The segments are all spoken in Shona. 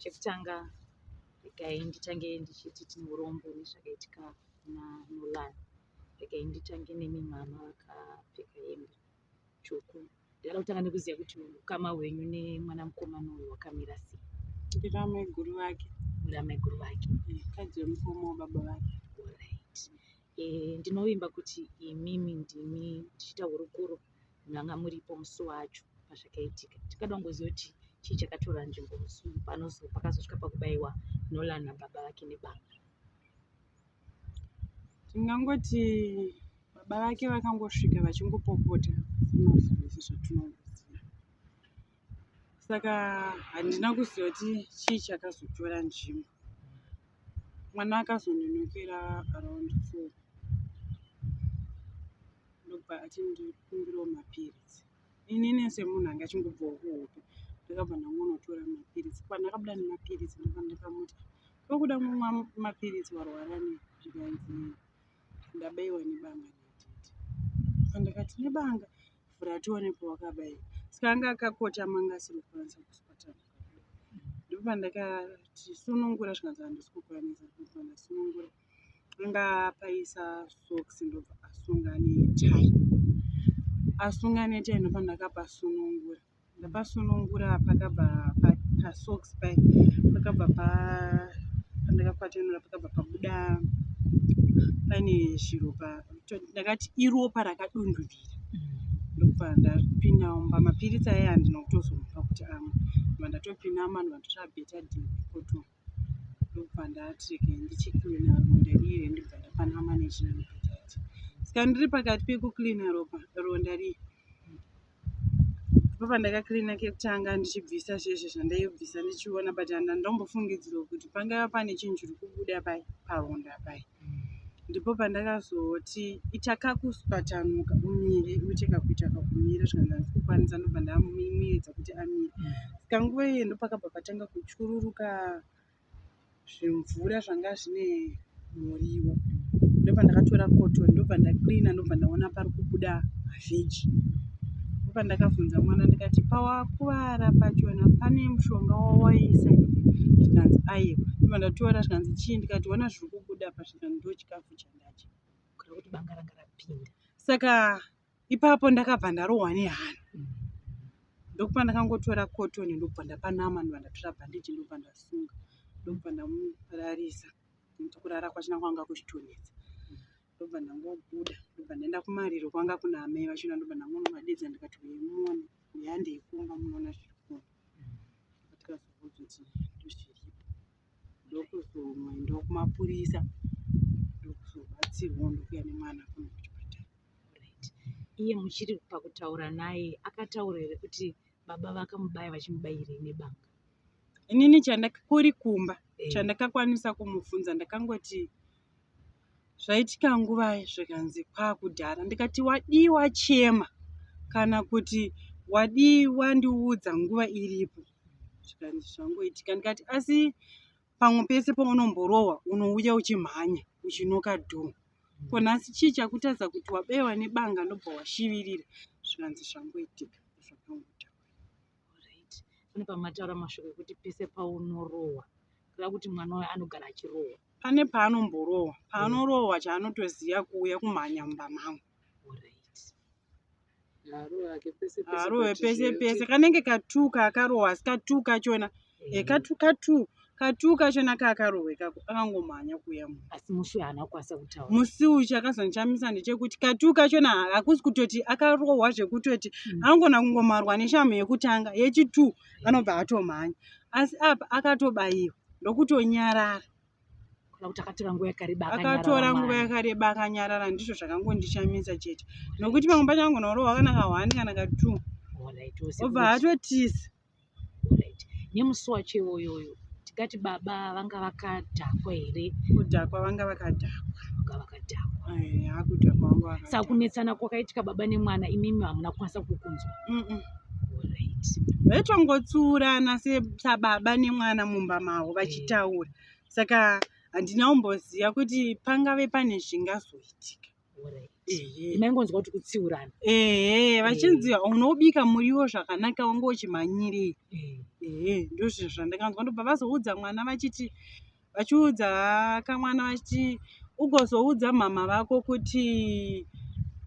Chekutanga regai nditange ndichiti tine urombo nezvakaitika kuna Nolan. Regai nditange nemi mama vakapfeka hembe tsvuku. Ndinoda kutanga nekuziva kuti ukama hwenyu nemwana mukomana uyu hwakamira sei? Ndiri amaiguru vake. Muri amaiguru vake. Mukadzi wemukoma wababa vake. Alright. Eh, ndinovimba kuti imimi ndimi tichiita hurukuro manga muripo musi wacho pazvakaitika. Tingada kungoziva kuti chii chakatora nzvimbo musi uyu panozo pakazosvika pakubaiwa Nolan nababa vake nebanga. Tingangoti baba vake vakangosvika vachingopopota semazuva ese zvatinongoziva. Saka handina kuziva kuti chii chakazotora nzvimbo. Mwana akazononokera around 4 ndobva ati ndikumbirawo mapiritsi. Inini semunhu anga achingobvawo kuhope ndakabva ndangonotora mapiritsi. Pandakabuda nemapiritsi ndobva ndakamuti ko kuda kumwa mapiritsi warwara nei? Zvikanzi ndabaiwa nebanga natete. Pandakati nebanga vhura tione pawakabaiwa. Saka anga akakotama anga asiri kukwanisa kuswatana. Ndopandakati sunungura zvikanzi handisi kukwanisa. Ndobva ndasunungura. Anga apaisa socks ndobva asunga netai. Asunga netai ndopandakapasunungura. Ndapasunungura pakabva pasocks pai pakabva pa pandakakwatanura pakabva pabuda paine zviropa. Ndakati iropa rakadunduvira. Ndobva ndapinda mumba. Mapiritsi aya handina kutozomupa kuti amwe. Ndobva ndatopinda mumba ndobva ndatora betadine necotton. Ndobva ndati regai ndichicleana ronda riye ndobva ndapanama nechinanokatati. Saka ndiri pakati pekucleana ropa ronda riye ndipo pandakacleana kekutanga ndichibvisa zveshe zvandaibvisa ndichiona but handandombofungidzirwa kuti pangava pane chinhu chiri kubuda pai paronda pai. Ndipo pandakazoti ita kakuswatanuka umire uite kakuita kakumira zvikanzi handisi kukwanisa ndobva ndamuedza kuti amire. Saka nguva iyoyo ndopakabva patanga kuchururuka zvimvura zvanga zvine muriwo. Ndopandakatora cotton ndobva ndacleaner ndobva ndaona pari kubuda mavheji. Ndopandakabvunza mwana ndikati pawakuvara pachona pane mushonga wawaisa here? Zvikanzi aiwa. Ndobva ndatora zvikanzi chii ndikati ona zviri kubuda apa zvikanzi ndochikafu chandadya. Kureva kuti banga ranga rapinda. Saka ipapo ndakabva ndarohwa nehana. Ndokupa ndakangotora cotton ndobva ndapanama ndobva ndatora bhandeji ndobva ndasunga ndobva ndamurarisa nekuti kurara kwachona kwanga kuchitonetsa. Ndobva ndangobuda ndobva ndaenda kumariro kwanga kuna amai vachona ndobva ndangonovadeedza ndikati huyai muone huyai handei kumba munoona zviri kuno. Tikazoudzwa kuti ndozviripo. Ndokuzoendawo kumapurisa ndokuzobatsirwawo ndokuuya nemwana kuno kuchipatara. Right. Iye muchiri pakutaura naye akataura here kuti baba vakamubaya vachimubayirei nebanga? Inini kuri kumba chandakakwanisa kumubvunza ndakangoti zvaitika nguvai zvikanzi kwakudhara ndikati wadii wachema kana kuti wadii wandiudza nguva iripo zvikanzi zvangoitika ndikati asi pamwe pese paunomborohwa unouya uchimhanya uchinoka dhoo ko nhasi chii chakutadza kuti wabaiwa nebanga ndobva washivirira zvikanzi zvangoitika zvakangotaura. Alright. Pane pamataura mashoko ekuti pese paunorohwa kureva kuti mwana uyu anogara achirohwa. Pane paanomborohwa paanorohwa chaanotoziva kuuya kumhanya mumba mangu. Alright. Haarohwe pese pese kanenge katuu kaakarohwa asi katuu kachona e katuu katuu katuu kachona kaakarohwa ikako akangomhanya kuuya mumba. Asi musi uyu haana kukwanisa kutaura. Musi uyu chakazondishamisa ndechekuti katuu kachona hakusi kutoti akarohwa zvekutoti anogona kungomarwa neshamhu yekutanga yechituu anobva atomhanya asi apa akatobayiwa ndokutonyarara. Kana kuti akatora nguva yakareba akanyarara Akatora nguva mwana. yakareba akanyarara ndizvo zvakangondishamisa chete nokuti pamwe pacho angonorohwa kana kahwani kana katwo Alright, ose obva kuti- atotiza. Alright. Nemusi wacho iwoyoyo tingati baba vanga vakadhakwa here? Kudhakwa vanga vakadhakwa. Vanga vakadhakwa. Eya kudhakwa vanga vakadhakwa. Saka kunetsana kwakaitika baba nemwana imimi hamuna kukwanisa kukunzwa. Alright. Vaitongotsuurana sababa nemwana mumba mavo vachitaura. Saka handina kumboziva kuti pangave pane zvingazoitika. Ehe. Maingonzwa kuti kutsiurana. Ehe, vachinzi unobika muriwo zvakanaka wanga uchimhanyirei. Ehe, ndozvinhu zvandakanzwa ndobva vazoudza mwana vachiti vachiudza kamwana vachiti ugozoudza mhama vako kuti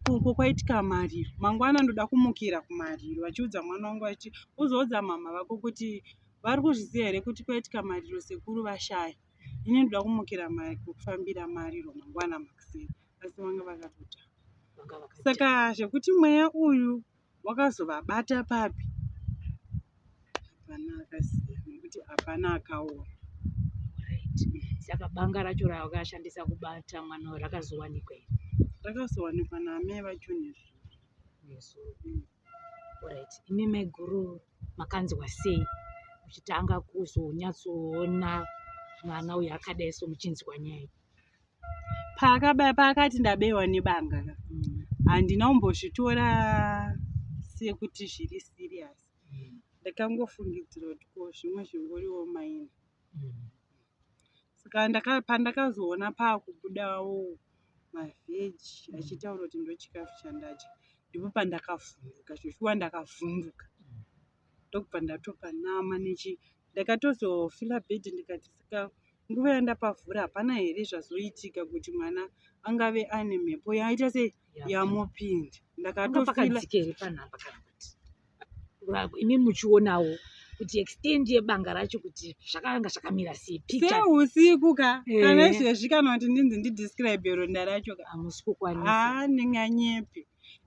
uko kwaitika mariro mangwana ndoda kumukira kumariro vachiudza mwana wangu vachiti uzoudza mhama vako kuti vari kuzviziva here kuti kwaitika mariro sekuru vashaya ini ndoda kumukira kufambira mariro mangwana makuseni asi vanga vakatotanga saka zvekuti mweya uyu wakazovabata papi hapana akaziva nekuti hapana akaona. Saka banga racho ravakashandisa kubata mwana uyu rakazowanikwa here? Rakazowanikwa naamai vacho nezuro. Nezuro. Alright. Imi maiguru makanzwa sei muchitanga kuzonyatsoona mwana uyu akadai so muchinzwa nyaya iyi? Paakabaya paakati ndabaiwa nebanga ka handina kumbozvitora sekuti zviri serious ndakangofungidzira kuti ko zvimwe zvingoriwo maina saka pandakazoona paakubudawo mavheji achitaura kuti ndochikafu chandadya ndipo pandakavhunduka zveshuwa ndakavhunduka ndokubva ndatopanama nechi ndakatozofila bhedhi ndikati saka nguva yandapavhura hapana here zvazoitika kuti mwana angave ane mhepo yaita sei yamupinda ndakatofila here panhamba kana kuti imi muchionawo kuti extend yebanga racho kuti zvakanga zvakamira sei seusiku ka eh. kana izvezvi kana kuti ndinzi ndidescribe ronda racho ka hamusi kukwanisa haa ndinganyepi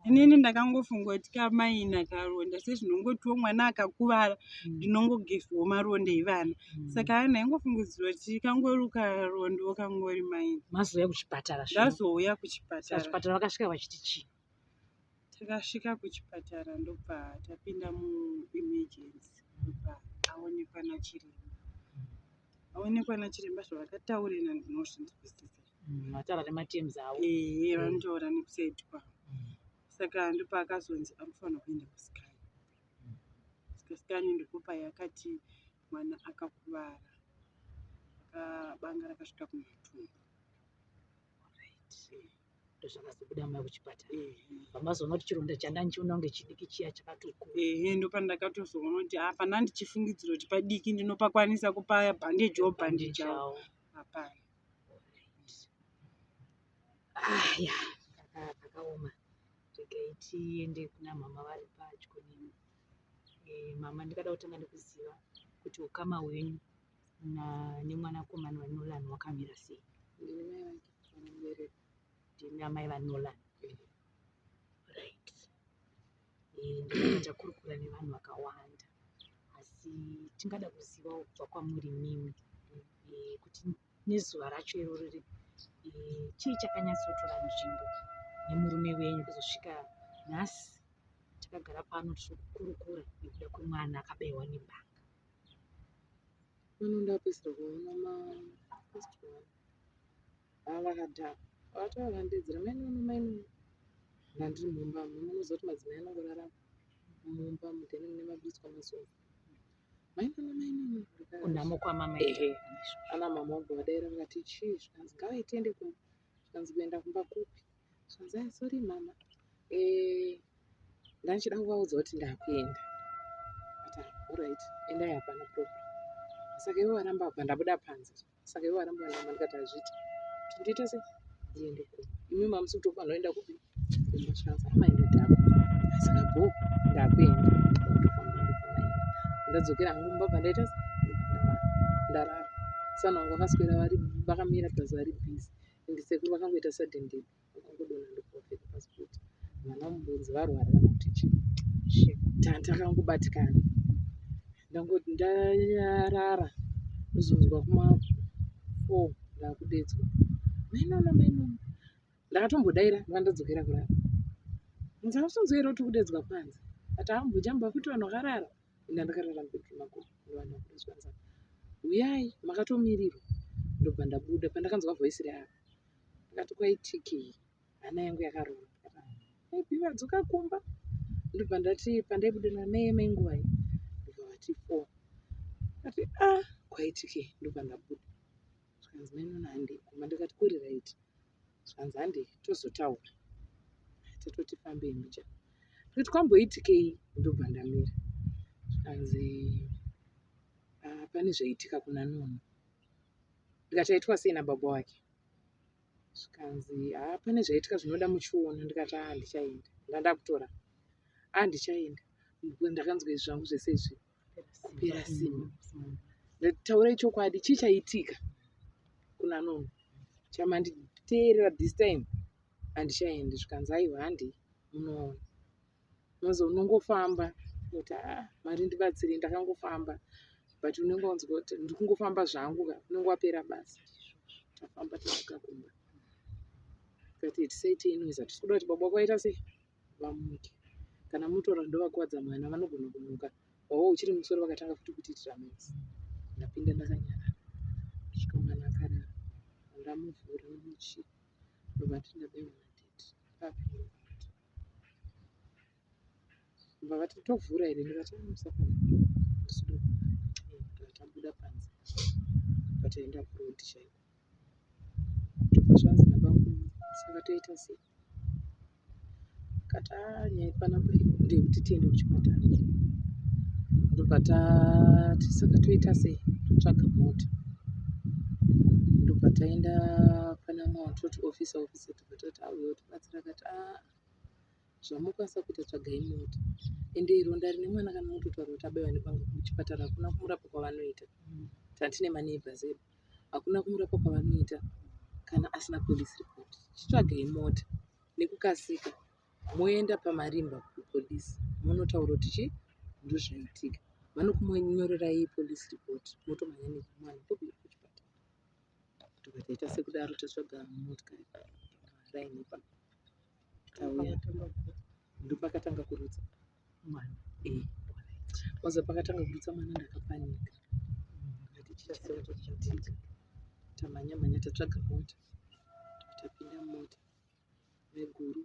Inini ndakangofunga kuti kamaina karonda sezvinongotiwo mwana akakuvara mm. ndinongogezwawo maronda evana mm. saka ana aingofungidzirwa kuti kangori karondawo kangori maina. Mazouya kuchipatara ndazouya kuchipatara. Kuchipatara vakasvika vachiti chii? Takasvika kuchipatara ndobva tapinda muemergency ndobva aonekwa nachiremba. Aonekwa nachiremba zvavakataurira ndinozvinzwisisa. Mm, vataura nematems avo ehe vanotaura nekusaidi kwavo saka ndopaakazonzi anofanira kuenda kuscan saka scan ndipo payakati mwana akakuvara banga rakasvika kumatumbu ndozvakazobuda mai kuchipatara vamazoona kuti chironda chandanchiona kunge chidiki chiya chakatokura ehe ndopandakatozoona kuti hapana ndichifungidzira kuti padiki ndinopakwanisa kupa bhandeji wobhandejawo hapana Ah, ya pakaoma regai tiende kuna mama vari padyo nemi eh, mama ndikada kutanga nekuziva kuti ukama hwenyu nemwanakomana waNolan wakamira sei ndini mai vake vanomubereka ndini amai vaNolan right eh, ndinenge takurukura nevanhu vakawanda asi tingada kuzivawo kubva kwamuri mimi eh, kuti nezuva racho iroro eh, chii chakanyatsotora nzvimbo nemurume wenyu kuzosvika nhasi takagara pano tiri kukurukura nekuda kwemwana akabaiwa nebanga Pano ndapedzisira kuona ma first one. Ava vakadhakwa. Vakatanga vandidzira mai nono mai nono. Ndandiri mumba munoziva kuti madzimai anongorara mumba mudheni mune mabiswa masofa. Mai nono mai nono. Kunhamo kwamama. Ehe. Ana mama vabva vadaira vakati chii zvikanzi ngavai tiende kumba. Zvikanzi kuenda kumba kupi? Zvikanzi ai sorry mama. Eh ndandichida kuvaudza kuti ndakuenda. But alright endai hapana problem. Saka ivo varamba bva ndabuda panze. Saka ivo varamba vandiramba ndikati hazviiti. Kuti ndiite sei? Ndiende kumba. Imi mamusi kutofanira kuenda kupi? Kumba zvikanzi amai ndodhakwa. Saka bho ndakuenda. Ndofamba ndokumaenda. Ndadzokera hangu kumba bva ndaita sei? Ndarara. Sana vangu vakaswera vari vakamira plus vari busy. And sekuru vakangoita sudden death. Vakangodonha ndokuvapfeka passport. Vana mubvunzi varwara kana kuti chii. Takangobatikana. Ndangoti ndarara ndozonzwa kuma 4 ndakudedzwa. Mai Nono mai Nono. Ndakatombodaira ndanga ndadzokera kurara. Hanzi hausi here kuti kudedzwa panze. Ati hambojamba futi vanhu vakarara. Ini ndakarara mubedroom mako ndovanhu vakudedzwa hanzi huyai makatomirirwa. Ndobva ndabuda pandakanzwa voice reavo. Ndakati kwaitikei hana yangu yakarova. Maybe vadzoka kumba. Ndobva ndati pandaibuda namai mai nguvai ndobva vati 4. Ndikati ah kwaitikei ndobva ndabuda. Zvikanzi mai Nona handei kumba ndikati kuri right. Zvikanzi handei tozotaura. Tatoti fambei mbichana. Ndikati kwamboitikei ndobva ndamira. Zvikanzi ah, pane zvaitika kuna Nono. Ndikati aitwa sei nababa wake? Zvikanzi haa pane zvaitika zvinoda muchiona ndikati haa handichaenda. Ndandakutora. Haa handichaenda. Ndakanzwa izvi zvangu zvese izvi kupera simba. Taurai chokwadi chii chaitika kuna Nono? Chamanditeerera this time handichaendi. Zvikanzi aiwa handei munoona. Unozi unongofamba kuti ah Mwari ndibatsirei ndakangofamba but unenge wanzwa kuti ndikungofamba zvangu ka unenge wapera basa. Tafamba tasvika kumba tikati tisaitei noise hatisi kuda kuti baba vako vaita sei vamuke. Kana motora ndovakuvadza mwana vanogona kumuka wava uchiri musoro vakatanga futi kutiitira noise. Ndapinda ndakanyarara kusvika mwana akarara ndamuvhura nomuchii ndobva ndati ndabaiwa nadaddy papi Ndobva vati tovhura here ndikati ah musafana ndisikuda kuvhura tabuda panze ndobva taenda kuroad chaiko ndobva zvanzi nabamukuru saka toita sei ndikati ah nyaya iri panapa ndeyekuti tiende kuchipatara ndobva tati saka toita sei totsvaga mota ndobva taenda pana mama toti officer officer tobva tati auya otibatsira akati ah Zvamokwanisa kuita tsvagai mota. Ende ronda rine mwana kana unototaura kuti abaiwa nebanga kuchipatara hakuna kumurapa kwavanoita. Tantine maneighbors edu hakuna kumurapa kwavanoita kana asina police report. Chitsvagai mota nekukasika moenda pamarimba kupolice monotaura kuti chii ndozvaitika. Vanokunyorerai police report motomhanya nemwana kupi kuchipatara. Tobva taita sekudaro tatsvaga motikari paraini ipapo. Tauya ndopakatanga kurutsa mwana eh waza pakatanga kurutsa mwana ndakapanika ndikati chichaitika tamhanya mhanya tatsvaga mota tapinda mumota maiguru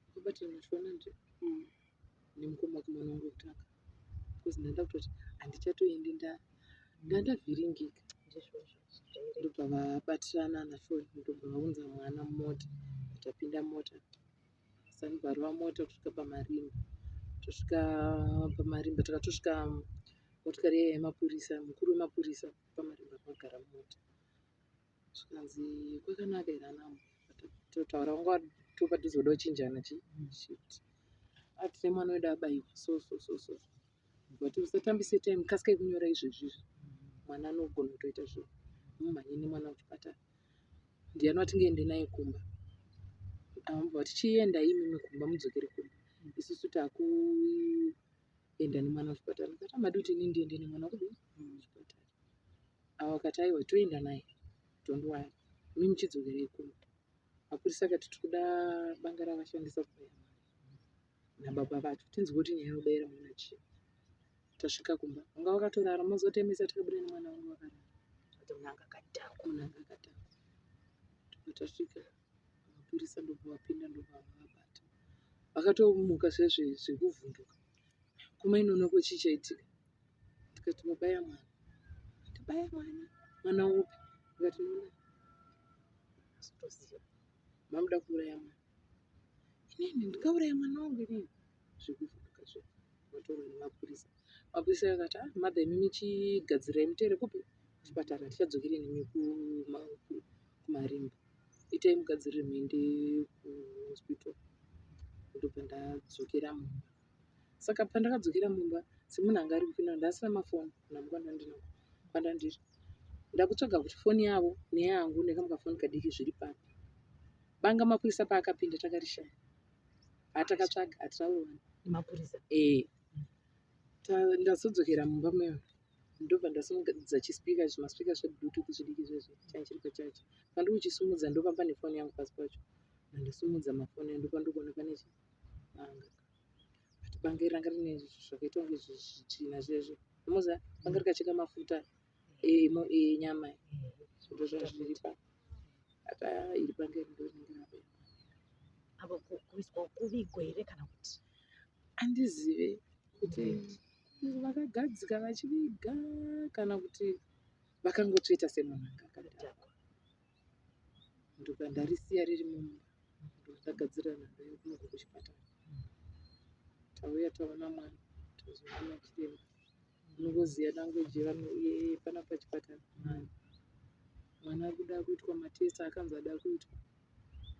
vakabatana shona nje nemukoma wake mwana wangu wekutanga because ndanda kutoti handichatoendi ndandavhiringika ndobva vabatirana naShoni ndobva vaunza mwana mumota tapinda mota sanibva rova mota kusvika pamarimba tosvika pamarimba takatosvika motikari iya yemapurisa mukuru wemapurisa pamarimba akagara mumota Zvikanzi kwakanaka here ana ambuya totaura wanga watopadhuze kuda kuchinjana chi shift. Ati nemwana wedu abaiwa so so so so. But usatambise time kasikai kunyora izvezvi izvi. Mwana anogona kutoita zvinhu. Mumhanye nemwana kuchipatara. Ndiani watingaende naye kumba? Amubva vati chiendai imimi kumba mudzokere kumba. Isusu takuenda nemwana kuchipatara. Ndikati amadi kuti ini ndiende nemwana kudii? Kuchipatara. Avo vakati aiwa toenda naye don't worry imi muchidzokerei kumba. Mapurisa akati tikuda banga ravashandisa kubaya mwana nababa vacho tinzwe kuti nyaya yobayira mwana chii. Tasvika kumba vanga vakatorara mozotemesa takabuda nemwana wangu vakarara. Kuti munhu anga akadhakwa. Munhu anga akadhakwa. Tobva tasvika mapurisa ndobva vapinda ndobva vavabata. Vakatomuka zvezve zvekuvhunduka. Kumainonoko chii chaitika? Ndikati mabaya mwana. Tabaya mwana. Mwana upi? Ndikati nona. Toziva. Mamuda kuuraya mwana. Inini ndikauraya mwana wangu inini. Zvekuvhunduka zve. Vatorwa nemapurisa. Mapurisa akati ah mother imimi chigadzirai muteere kupi? Kuchipatara tichadzokere nemi kumarimba. Itai mugadzirire muende kuhospital. Ndobva ndadzokera mumba. Saka pandakadzokera mumba semunhu anga ari kupinda ndasina mafoni kana kwandandinako kwandandiri. Ndakutsvaga kuti foni yavo neyangu nekamwe kafoni kadiki zviri papi. Banga mapurisa paakapinda takarishaya. Hatakatsvaga hatina kuwana. Mapurisa. Eh. Ndazodzokera mumba muya ndobva ndasimudza chispeaker zvimaspeaker zvebluetooth zvidiki zvezvo change chiri pachaji. Pandikuchisimudza ndopamba nefoni yangu pasi pacho. Ndasimudza mafoni ndopandikuona pane chi banga. But banga iri ranga rine zvakaita kunge zvitsvina zvezvo. Unoziva banga rikacheka mafuta enyama ndozvazviri pa ata iri banga iri ndorinenge rabaya. Apo kuiswa kuvigwa here kana kuti? Andizive kuti vakagadzika vachiviga kana kuti vakangotsveta semunhu anga akadhakwa. Ndobva ndarisiya ririmo mumba. Ndobva tagadzirira nhamba yekunobva kuchipatara. Tauya taona mwana, tazoona chiremba. Unongoziva language yevanhu yepana pachipatara. Mwana ari kuda kuitwa matest akanzi ada kuitwa.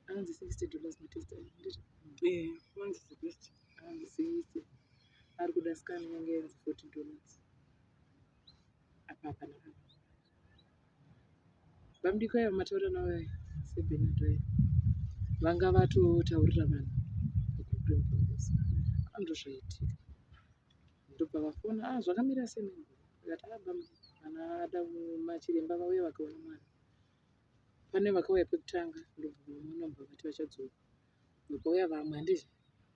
Anzi $60 matest ayo, handiti? Eh, anzi 60. Anzi 60. Ari kuda scan yange yanzi $40. Apa hapana kana. Bamdiki aya mataura navo aya seBernardo aya vanga vatotaurira vanhu vegroup reMufambisi. Ndozvaitika. Ndobva vafona, ah zvakamira sei mai? Ndikati ah bamdiki mwana ada machiremba vauya vakaona mwana. Pane vakauya pekutanga ndobva vamuona ndobva vati vachadzoka. Ndobva vamwe handiti?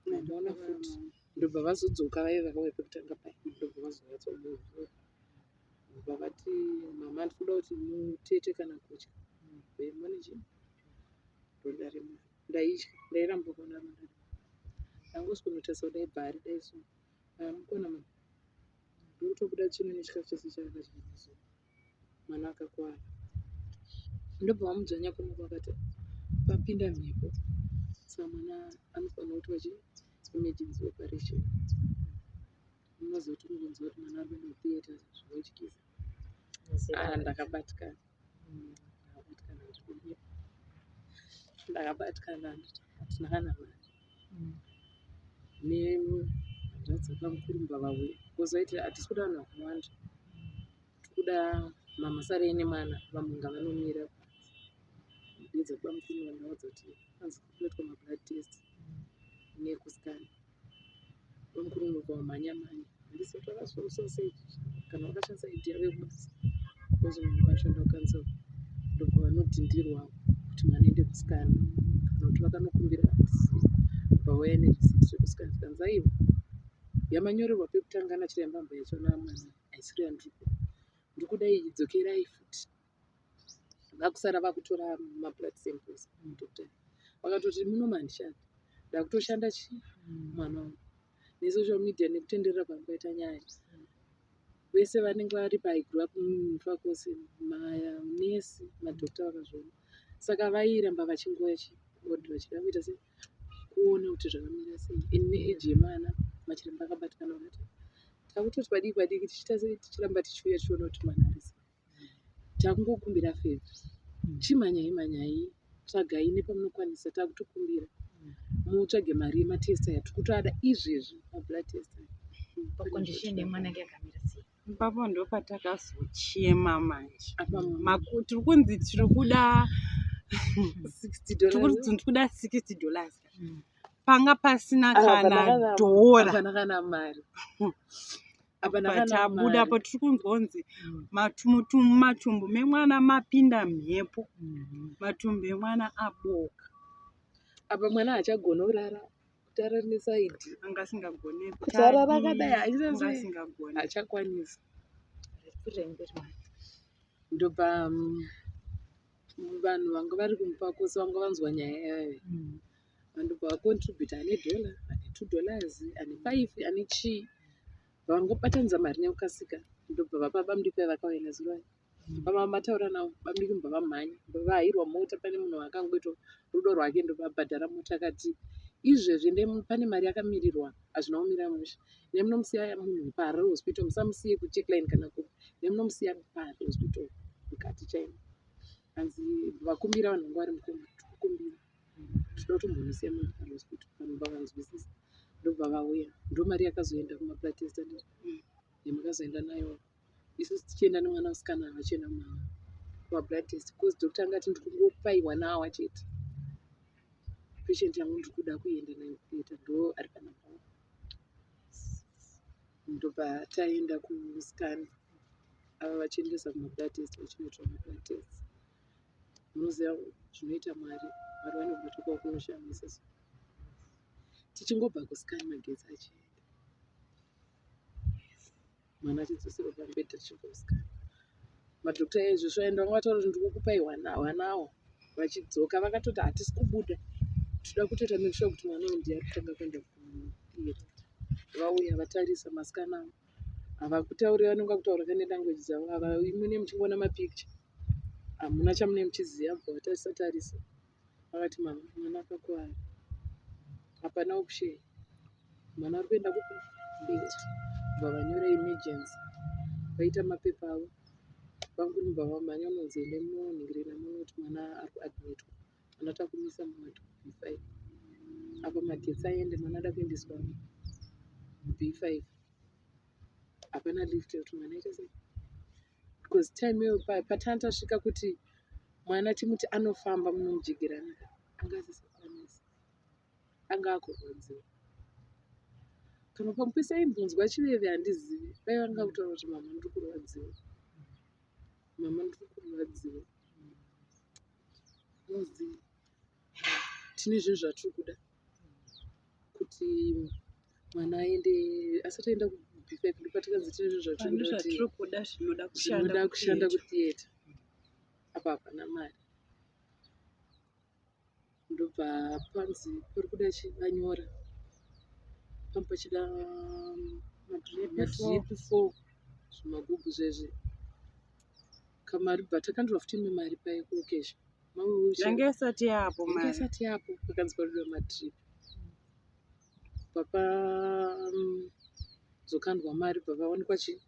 Vamuona futi. Ndobva vazodzoka vaye vakauya pekutanga paya ndobva vazonyatsomuona. Ndobva vati mama ndikuda kuti mutete kana kutya. Mune chii? Ronda remwana. Ndaitya, ndairamba kuona ronda remwana. Ndangosvikonotarisa kudai bhari dai so. Mukona mama. Ndokutobuda tsvina nechikafu chese chaakadya nezuva. Mwana akakwara. Ndobva vamudzvanya kuno vakati papinda mhepo. Saka mwana anofanira kuitwa chii? Emergency operation. Munoziva kuti kungonzwa kuti mwana ari kuenda kutheatre zvinotyisa. Ah, ndakabatikana. Ndakabatikana ndikunyeba. Ndakabatikana hatina kana mari. Nehanzvadzi dzabamukurumba vauya. Because vaiti hatisi kuda vanhu vakawanda. Tikuda mama sarei nemwana vamwe ngavanomira panze. Ndedza bamukuru vandaudza kuti kwanzi kunoitwa mablood test nekuscan. Bamukuru ndobva vamhanya mhanya. Handisi kuti vakazvifambisa sei kana vakashandisa ID yavo yekubasa. Because munhu vanoshanda kucouncil ndobva vanodhindirwa kuti mwana aende kuscan kana kuti vakanokumbira handizivi. Vauya nereceipt rekuscan zvikanzi aiwa yamanyorerwa pekutanga nachiremba mboyachiona mwana haisiri yandiri kuda. Ndiri kuda iyi dzokerai futi. Vakusara vakutora mablood samples doctor. Vakatoti muno handishandi. Ndakutoshanda chii mwana wangu. Nesocial media nekutenderera kwangu nyaya. Vese vanenge vari pa I grew up Mufakose manesi madhokta vakazviona. Saka vairamba vachingoya chi kuodha vachida kuita sei kuona kuti zvakamira sei. Ini neage yemwana machiremba akabatikana vakati takutoti padiki padiki tichiita sei tichiramba tichiuya tichiona kuti mwana ari sei. Takungokumbira favour. Chimhanyai mhanyai tsvagai nepamunokwanisa takutokumbira mutsvage mari yematest aya tiri kutoada izvezvi mablood test aya. Pacondition yemwana yanga yakamira sei? Ipapo ndopatakazochema manje. Apa Tiri kunzi tiri kuda $60 tiri kunzi tiri kuda $60. Panga pasina kana dhora. Hapana kana mari. Hapana kana Tabuda po mari. tiri kunzwa kunzi matumbu memwana mapinda mhepo. Matumbu emwana aboka. Apa mwana haachagoni kurara kuti arare neside. Anga asingagone Kuti arara akadai achiita anga sei? asingagoni. Haachakwanisi. Pfuurirai mberi mwana. Ndobva vanhu vanga vari kuMufakose vanga vanzwa nyaya yayo. Vandobva vacontributa ane dollar, ane $2, ane 5, ane chii. Vangobatanidza mari nekukasika. Ndobva vapa bamudiki vaya vakauya nezuro aya. Baba mataura navo bamudiki ndobva vamhanya. Ndobva vahayirwa mota pane munhu akangoita rudo rwake ndobva abhadhara mota akati izvezvi ende pane mari yakamirirwa hazvina kumira mushe. Nemunomusiya munhu paHarare hospital musamusiye kucheckline kana kupi. Nemunomusiya paHarare hospital mukati chaimo. Hanzi vakumbira vanhu vanga vari mukombi tikukumbira. Tinoda kutombomusiya munhu paHarare hospital. Vanhu vakanzwisisa ndobva vauya. Ndo mari yakazoenda kumablood test yamakazoenda nayo. Isusu tichienda nemwana musikana vachienda kumablood test because doctor angati ndiri kungokupai one hour chete. Patient yangu ndiri kuda kuenda nayo kutheatre ndo ari panumber one. Ndobva taenda kuscan ava vachiendesa kumablood test vachinoitwa mablood test. Munoziva zvinoita Mwari. Mwari vane kubata kwavo kunoshamisa. Tichingobva kuscan magetsi achienda. Mwana achidzoserwa pamubhedha tichibva kuscan. Madhokta aizvozvo aenda vanga vataura kuti ndiri kukupai one hour. Vachidzoka vakatoti hatisi kubuda. Tinoda kutoita make sure kuti mwana uyu ndiye ari kutanga kuenda kutheatre. Vauya vatarisa mascan avo. Havakutauri vanonga kutaura nelanguage dzavo ava imwe muchingoona mapicture. Hamuna chamune muchiziva, bva vatarisa tarisa vakati mama mwana akakuvara, hapana option, mwana ari kuenda kupi? Theatre. Bva vanyora emergency, vaita mapepa avo. Bamukuru bva vamhanya unonzi ende munonhingirira munoti mwana ari kuadmitwa, mwana takumisa muward B5 apa magetsi aende, mwana ada kuendeswa B5, hapana lift yekuti mwana aite sei, because time iyoyo patanga tasvika kuti mwana timuti anofamba munomujigirana anga asisakwanisi, anga akurwadziwa. Kana pamupisa imbonzwa chiveve handizivi, dai vanga kutaura kuti mama ndiri kurwadziwa, mama ndiri kurwadziwa, unoziva tine zvinhu zvatiri kuda kuti mwana aende asati aenda kuB5, ndopatikanzi tine zvinhu Pane zvatiri kuda kuti zvatiri kuda zvinoda kushanda zvinoda kushanda kutheatre. kutheatre, apa hapana mari. Ndobva panzi pari kuda chivanyora panga pachida Madrip madrip 4 zvimagubhu zvezvi kamari, bva takandirwa futi imwe mari paekokesha. Yange isati yapo Yange mari. isati yapo, pakanzi parudiwa madrip, papa zokandwa mari, bva pawanikwa chi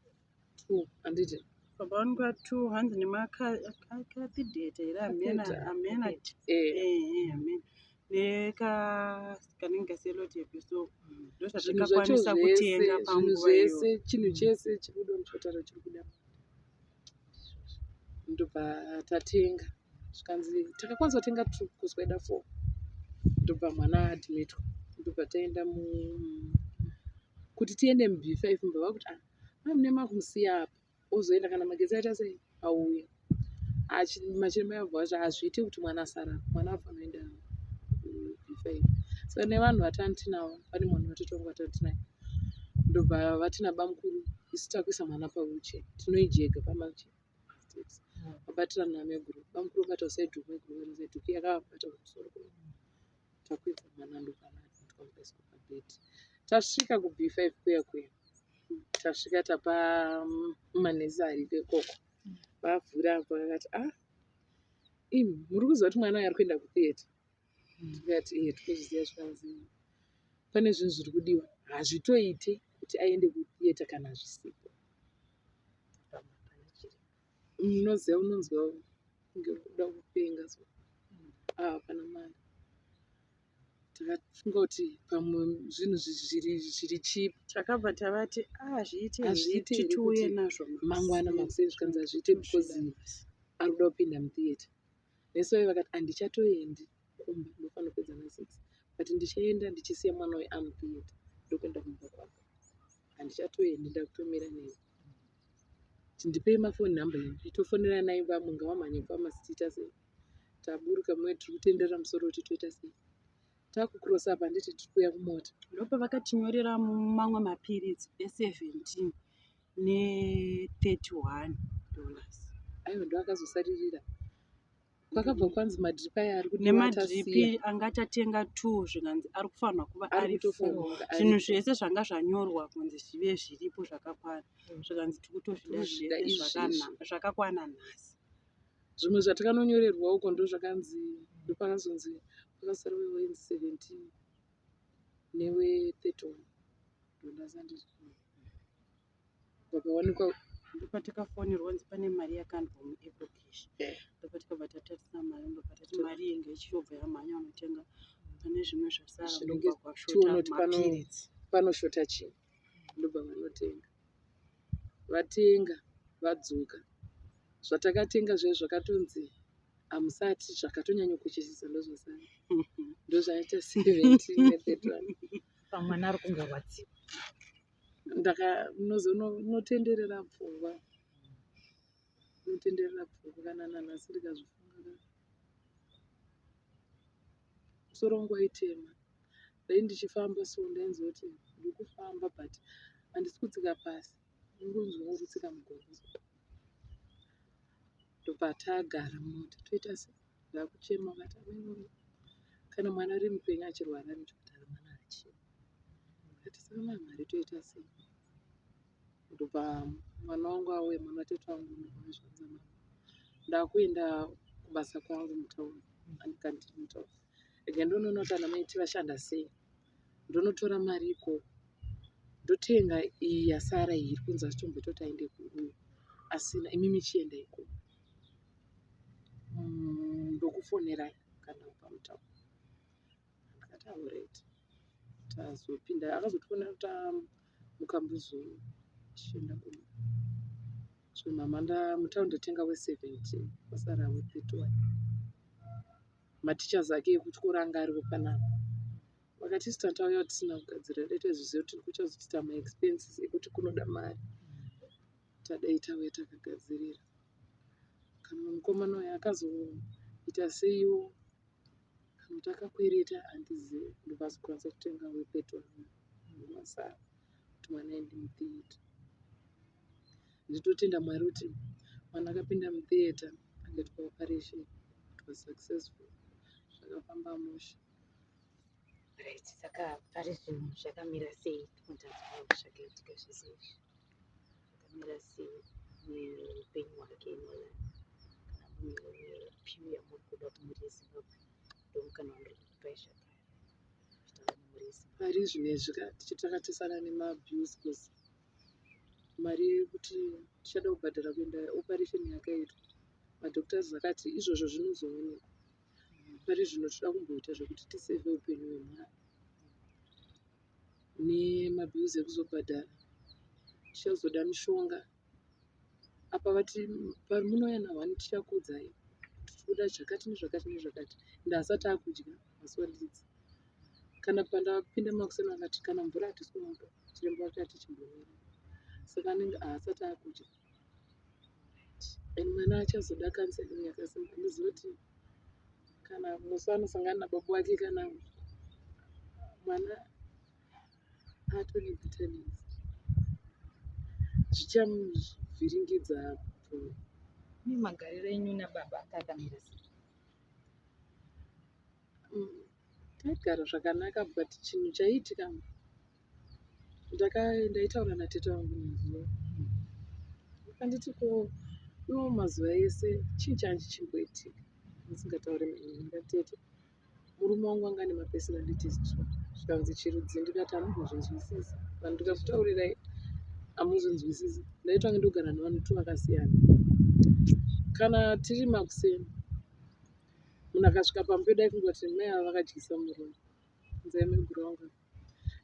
2 handiti? Papawanikwa 2 hanzi nemakathidheta here, hamena. Catheter. Hamena. Eh, Ehe, hamena neka kanenge kaselotepi, so zvinhu zvacho ndozvatakakwanisa zvese kutenga zvinhu panguva iyoyo. zvese chinhu chese chiri kudiwa muchipatara chiri kuda, ndobva tatenga, zvikanzi takakwanisa kutenga 2 because kwaida 4. Ndobva mwana aadmitwa, ndobva taenda mu kuti tiende muB5, mbva vakuti ah, mai mune makumusiya apa, ozoenda kana magetsi aita sei auya. Machiremba abva vati hazviiti kuti mwana asara apa, mwana afanira kuenda kuB5. Saka nevanhu vatani tinavo, pane mwana watete wangu watani tinaye, ndobva vati nabamukuru isu takuisa mwana pawheelchair, tinoijega pamachi steps, vabatirana namaiguru, bamukuru vakabata side uku, maiguru vakabata side uku, iye akabata kumusoro kuno, takwidza mwana, ndobva tikamupaiswa pabhedhi. Tasvika kuB5 kuya kuya, tasvika tapa manesi ariko ikoko, vavhura vakati ah, imi muri kuziva kuti mwana uyu ari kuenda kutheatre? Tikati eh, tikuzviziva. Zvikanzi pane zvinhu zviri kudiwa, hazvitoite kuti aende kutheatre kana zvisipo. Pamwe hapana chiremba. Unoziva unonzwa kunge uri kuda kupenga, so ah, hapana mari. Takafunga kuti pamwe zvinhu zviri cheap. Takabva tavati hazviite here Hazviite here titiuye kuti nazvo mangwana makuseni? Makuseni? Zvikanzi hazviite because ari kuda kupinda mutheatre. Nesi vaye vakati handichatoendi kumba, ndofanira kupedza na6, but ndichaenda ndichisiya mwana uyu amutheatre, ndokuenda kumba kwake, handichatoendi, ndakutomira neni. Ndipei mafoni number yenyu, tofoneranai, vamwe ngavamhanye kufamasi, tiita sei, taburuka mumwe tiri kutenderera musoro kuti toita sei, takukurosa apa, handiti tiri kuuya kumota. Ndopavakatinyorera mamwe mapiritsi e17 ne31 dollars. Aiwa, ndo akazosaririra, kwakabva kwanzi madrip aya ari kudiwa Nemadripi tasiya. Anga tatenga 2, zvikanzi ari kufanirwa kuva Ari ari 4. kutofanirwa kunge ari Zvinhu 4. zvese zvanga zvanyorwa kunzi zvive zviripo zvakakwana, zvikanzi tikutozvida Tikuzvida zvese izvezvi. Zvakakwana nhasi. Zvimwe zvatakanonyorerwa uko ndo zvakanzi, ndopakazonzi pakasara wewenzi 17 newe 31 dollars, handiti? Pakawanikwa. Ndopatakafonerwa kunzi pane mari yakandwa muEcoCash. Ndopatikabva tatarisa mari, ndobva tati mari iyi ngaichiyobva yamhanya unotenga pane zvimwe zvasara. Zvinenge Ndobva kwashota tione kuti mapiritsi. Panoshota chii, ndobva vanotenga, vatenga, vadzoka, zvatakatenga zviye zvakatonzi hamusati zvakatonyanya kukoshesesa, ndozvasara, ndozvaita 17 ne31. Pamwana ari kungarwadziwa. Ndaka unotenderera pfungwa, unotenderera pfungwa, kana nanhasi ndikazvifunga musoro wangu waitema. Dai ndichifamba so ndainzwa kuti ndiri kufamba, but handisi kutsika pasi, ndingonzwa kutsika mugomo. Ndobva tagara mumota, toita sei, ndakuchema, vakati amai kana mwana ari mupenyu achirwara ari muchipatara, mwana achema. Akati saka mai mari toita sei? Ndobva mwana wangu auya, mwana watete wangu, ndobva zvanza mama. Ndakuenda kubasa kwangu mutown, andikandiri mutown. Rega ndonoona kuti ana maiti vashanda sei. Ndonotora mari ikoko ndotenga iyi yasara iyi iri kunzi achitomboita kuti aende kuuyu asina imimi chienda ikoko. Ndokufonerai kana pamutauro. Ndikati alright. Tazopinda akazotifonera tamukambuzo tichienda kumba. So mama ndamutown ndatenga we 17 kwasara we 31. Mateachers ake ekuchikoro anga ariwo panapa. Vakati isu tauya tisina kugadzirira dai taizoziva kuti kuchazotiita maexpenses ekuti kunoda mari. Tadai tauya takagadzirira. Kana mukomana uyu akazoita seiwo kana kuti akakwereta handizive ndobva azokwanisa kutenga wepetrol wasara kuti mwana aende mutheatre. Nditotenda Mwari kuti mwana akapinda mutheatre akaitwa operation it was successful zvakafamba mushe. Right, saka pari zvino zvakamira sei tinotariswa zvakaitika zvese izvi zvakamira sei neupenyu hwake Nolan kana muine piu yamuri kuda kumhuri yeZimbabwe ndomukana wandiri kukupai zvakare kutaura nemhuri yeZimbabwe. Pari zvino izvi ka tichitakatisana nemabills cause mari yekuti tichada kubhadhara kuenda operation yakaitwa madoctors akati izvozvo zvinozoonekwa pari zvino toda kumboita zvekuti tisevhe upenyu hwemwana nemabills ekuzobhadhara tichazoda mishonga apa vati pamunouya nahwani tichakuudzai kuti tikuda zvakati nezvakati nezvakati ende asati akudya masuwandidzi kana pandapinda makuseni vakati kana mvura hatisi kumupa chiremba vakati chimbomira saka anenge haasati akudya and mwana achazoda counseling yakasimba handizivi kuti kana musi anosangana nababa wake kana mwana atone bitterness zvichamuvhiringidza pfungwa. Imi magariro enyu nababa anga akamira sei? Taigara zvakanaka but chinhu chaiitika ndaitaura natete vangu nezuro vakanditi ko iwo mazuva ese chii chandichimboitika ndisingatauri ndikati tete murume wangu anga ane mapersonalities two zvikanzi chirudzi ndikati hamumbozvinzwisisi vanhu ndikakutaurirai hamuzvinzwisisi ndaitanga ndogara nevanhu two vakasiyana kana tiri makuseni munhu akasvika pamba pedu aifunga kuti mai ava vakadyisa murume nzai maiguru vangu ava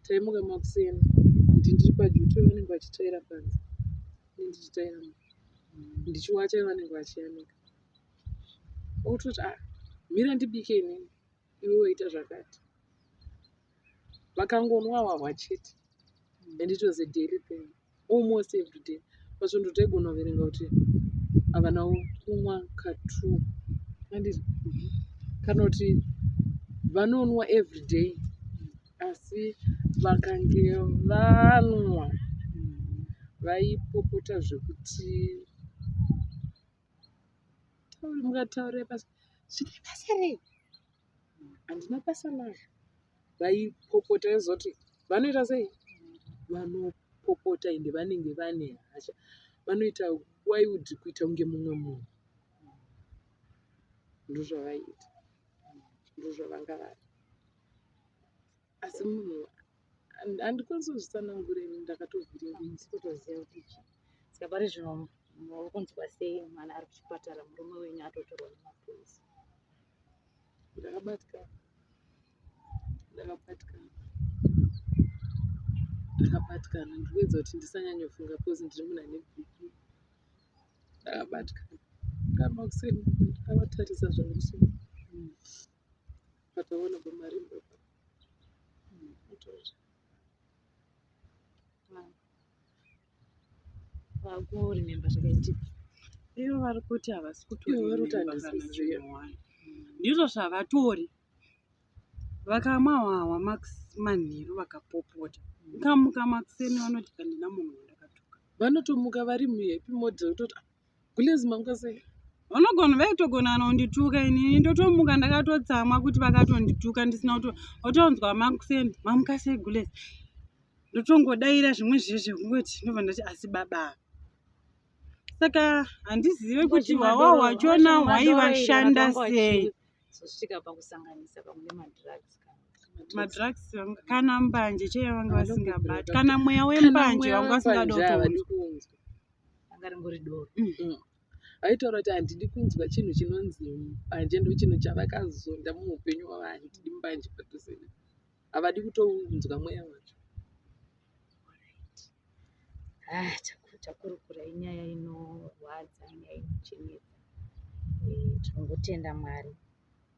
taimuka makuseni ndi ndiri paduty vanenge vachitsvaira panze ini ndichitsvaira mumba ndichiwacha vanenge vachiyanika ototi ah mira ndibike inini iwe woita zvakati vakangonwa hwahwa chete and it was a daily thing almost every day pasvondo taigona kuverenga kuti havana kumwa ka2 anditi kana kuti vanonwa every day asi vakange vanwa vaipopota zvekuti mukataurira pasi zvine basa rei handina basa nazvo vaipopota vaizoti vanoita sei vanopopota ende vanenge vane hasha vanoita wild kuita kunge mumwe munhu ndozvavaiita ndozvavanga vari asi munhu handikwanisi kuzvitsanangura ini ndakatovhiringa Hamusi kutoziva kuti chii. Saka pari zvino muri kunzwa sei mwana ari kuchipatara murume wenyu atotorwa nemapurisa? Ndakabatikana ndakabatikana ndakabatikana ndiri kuedza kuti ndisanyanyofunga because ndiri munhu ane BP ndakabatikana kamakuseni ndakavatarisa zvangu so pataona pamarimba Vakuremember zvakaitika. Ivo vari kuti havasi Ivo vari kuti kutoremember handisi kana kuziva. chinhu one. Ndizvo zvavatori. Vakamwa hwahwa manheru vakapopota. Ukamuka makuseni vanoti handina munhu wandakatuka. Vanotomuka vari muhappy mode zvekutoti "Ah, gulezi mamuka sei?" Vanogona vaitogona kana kundituka inini ndotomuka ndakatotsamwa kuti vakatondituka ndisina kuto votonzwa makuseni mamuka sei gulezi. Ndotongodaira zvimwe zvezve kungoti ndobva ndati asi baba ava. Saka handizive kuti hwawa hwachona hwaivashanda sei. Zosvika pakusanganisa pamwe nemadrugs. Madrugs kana mbanje chaiyo vanga vasingabati, kana mweya wembanje vanga vasingada kutounzwa. Anga ringori doro. Vaitaura kuti handidi kunzwa chinhu chinonzi mbanje, ndochinhu chavakazonda muupenyu hwavo, handidi mbanje padhuze. Havadi kutounzwa mweya wacho. Ah, takurukura inyaya inorwadza, nyaya inochemedza. Tinongotenda Mwari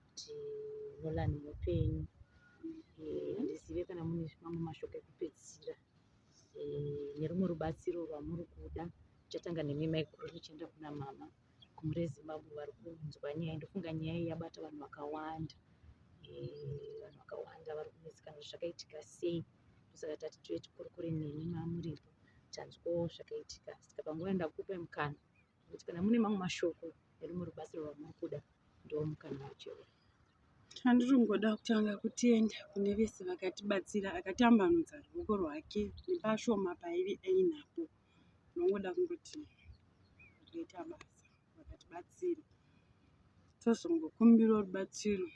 kuti Nolan mupenyu. Handizive kana mune mamwe mashoko ekupedzisira nerumwe rubatsiro rwamuri kuda. Tichatanga nemi maiguru tichienda kuna mama. Kumhuri yeZimbabwe vari kunzwa nyaya, ndofunga nyaya iyi yabata vanhu vakawanda. Vanhu vakawanda vari kunetsekana kuti zvakaitika sei. Saka tati tiuye tikurukure nemi mamuripo tanzwawo zvakaitika. Saka panguva yandakupai mukana kuti kana mune mamwe mashoko nerumwe rubatsiro rwamuri kuda, ndiwo mukana wacho. Chandiri kungoda kutanga kutenda kune vese vakatibatsira, akatambanudza ruoko rwake nepashoma paaive ainapo. Ndinongoda kungoti vakaita basa, vakatibatsira. Tozongokumbirawo rubatsiro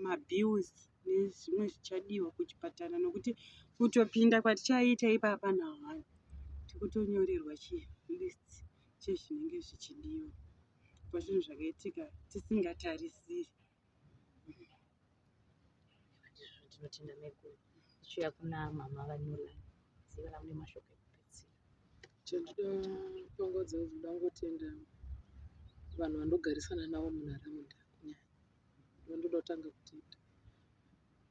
mabills nezvimwe zvichadiwa kuchipatara nokuti kutopinda kwatichaita ipapa nahwani tikutonyorerwa chilist chezvinenge zvichidiwa pazvinhu zvakaitika tisingatarisiri. Ndizvo, ndinotenda maiguru. Tichiuya kuna mama vaNolan, ziva kana mune mashoko ekupedzisira. Chandinoda panguva dzino ndinoda kungotenda vanhu vandogarisana navo munharaunda kunyanya. Ndinoda kutanga kutenda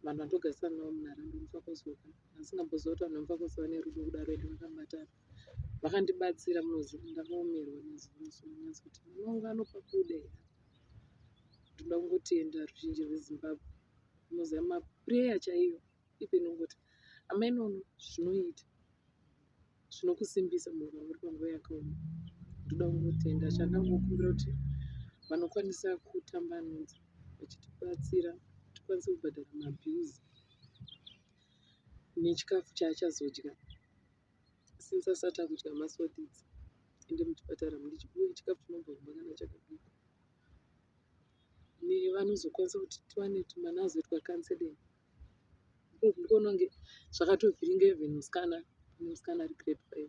vanhu vandogarisana navo munharaunda muFakozoka. Ndasingamboziva kuti vanhu vemuFakozoka vane rudo kudaro ende vakabatana. Vakandibatsira munoziva ndakaomerwa nezuva zuva kuti mwana wangu anopa kuda here. Ndinoda kungotenda ruzhinji rweZimbabwe. Munoziva mapureya chaiyo even kungoti amai nono zvinoita zvinokusimbisa munhu kana uri panguva yakaoma. Ndoda kungotenda chandangokumbira kuti vanokwanisa kutambanudza vachitibatsira tikwanise kubhadhara mabills nechikafu chaachazodya since asati akudya masolids ende muchipatara uye chikafu chinobva kumba kana chakabikwa nevanozokwanisa kuti tiwane kuti mwana azoitwa counseling because ndikuona kunge zvakatovhiringa even musikana musikana ari grade 5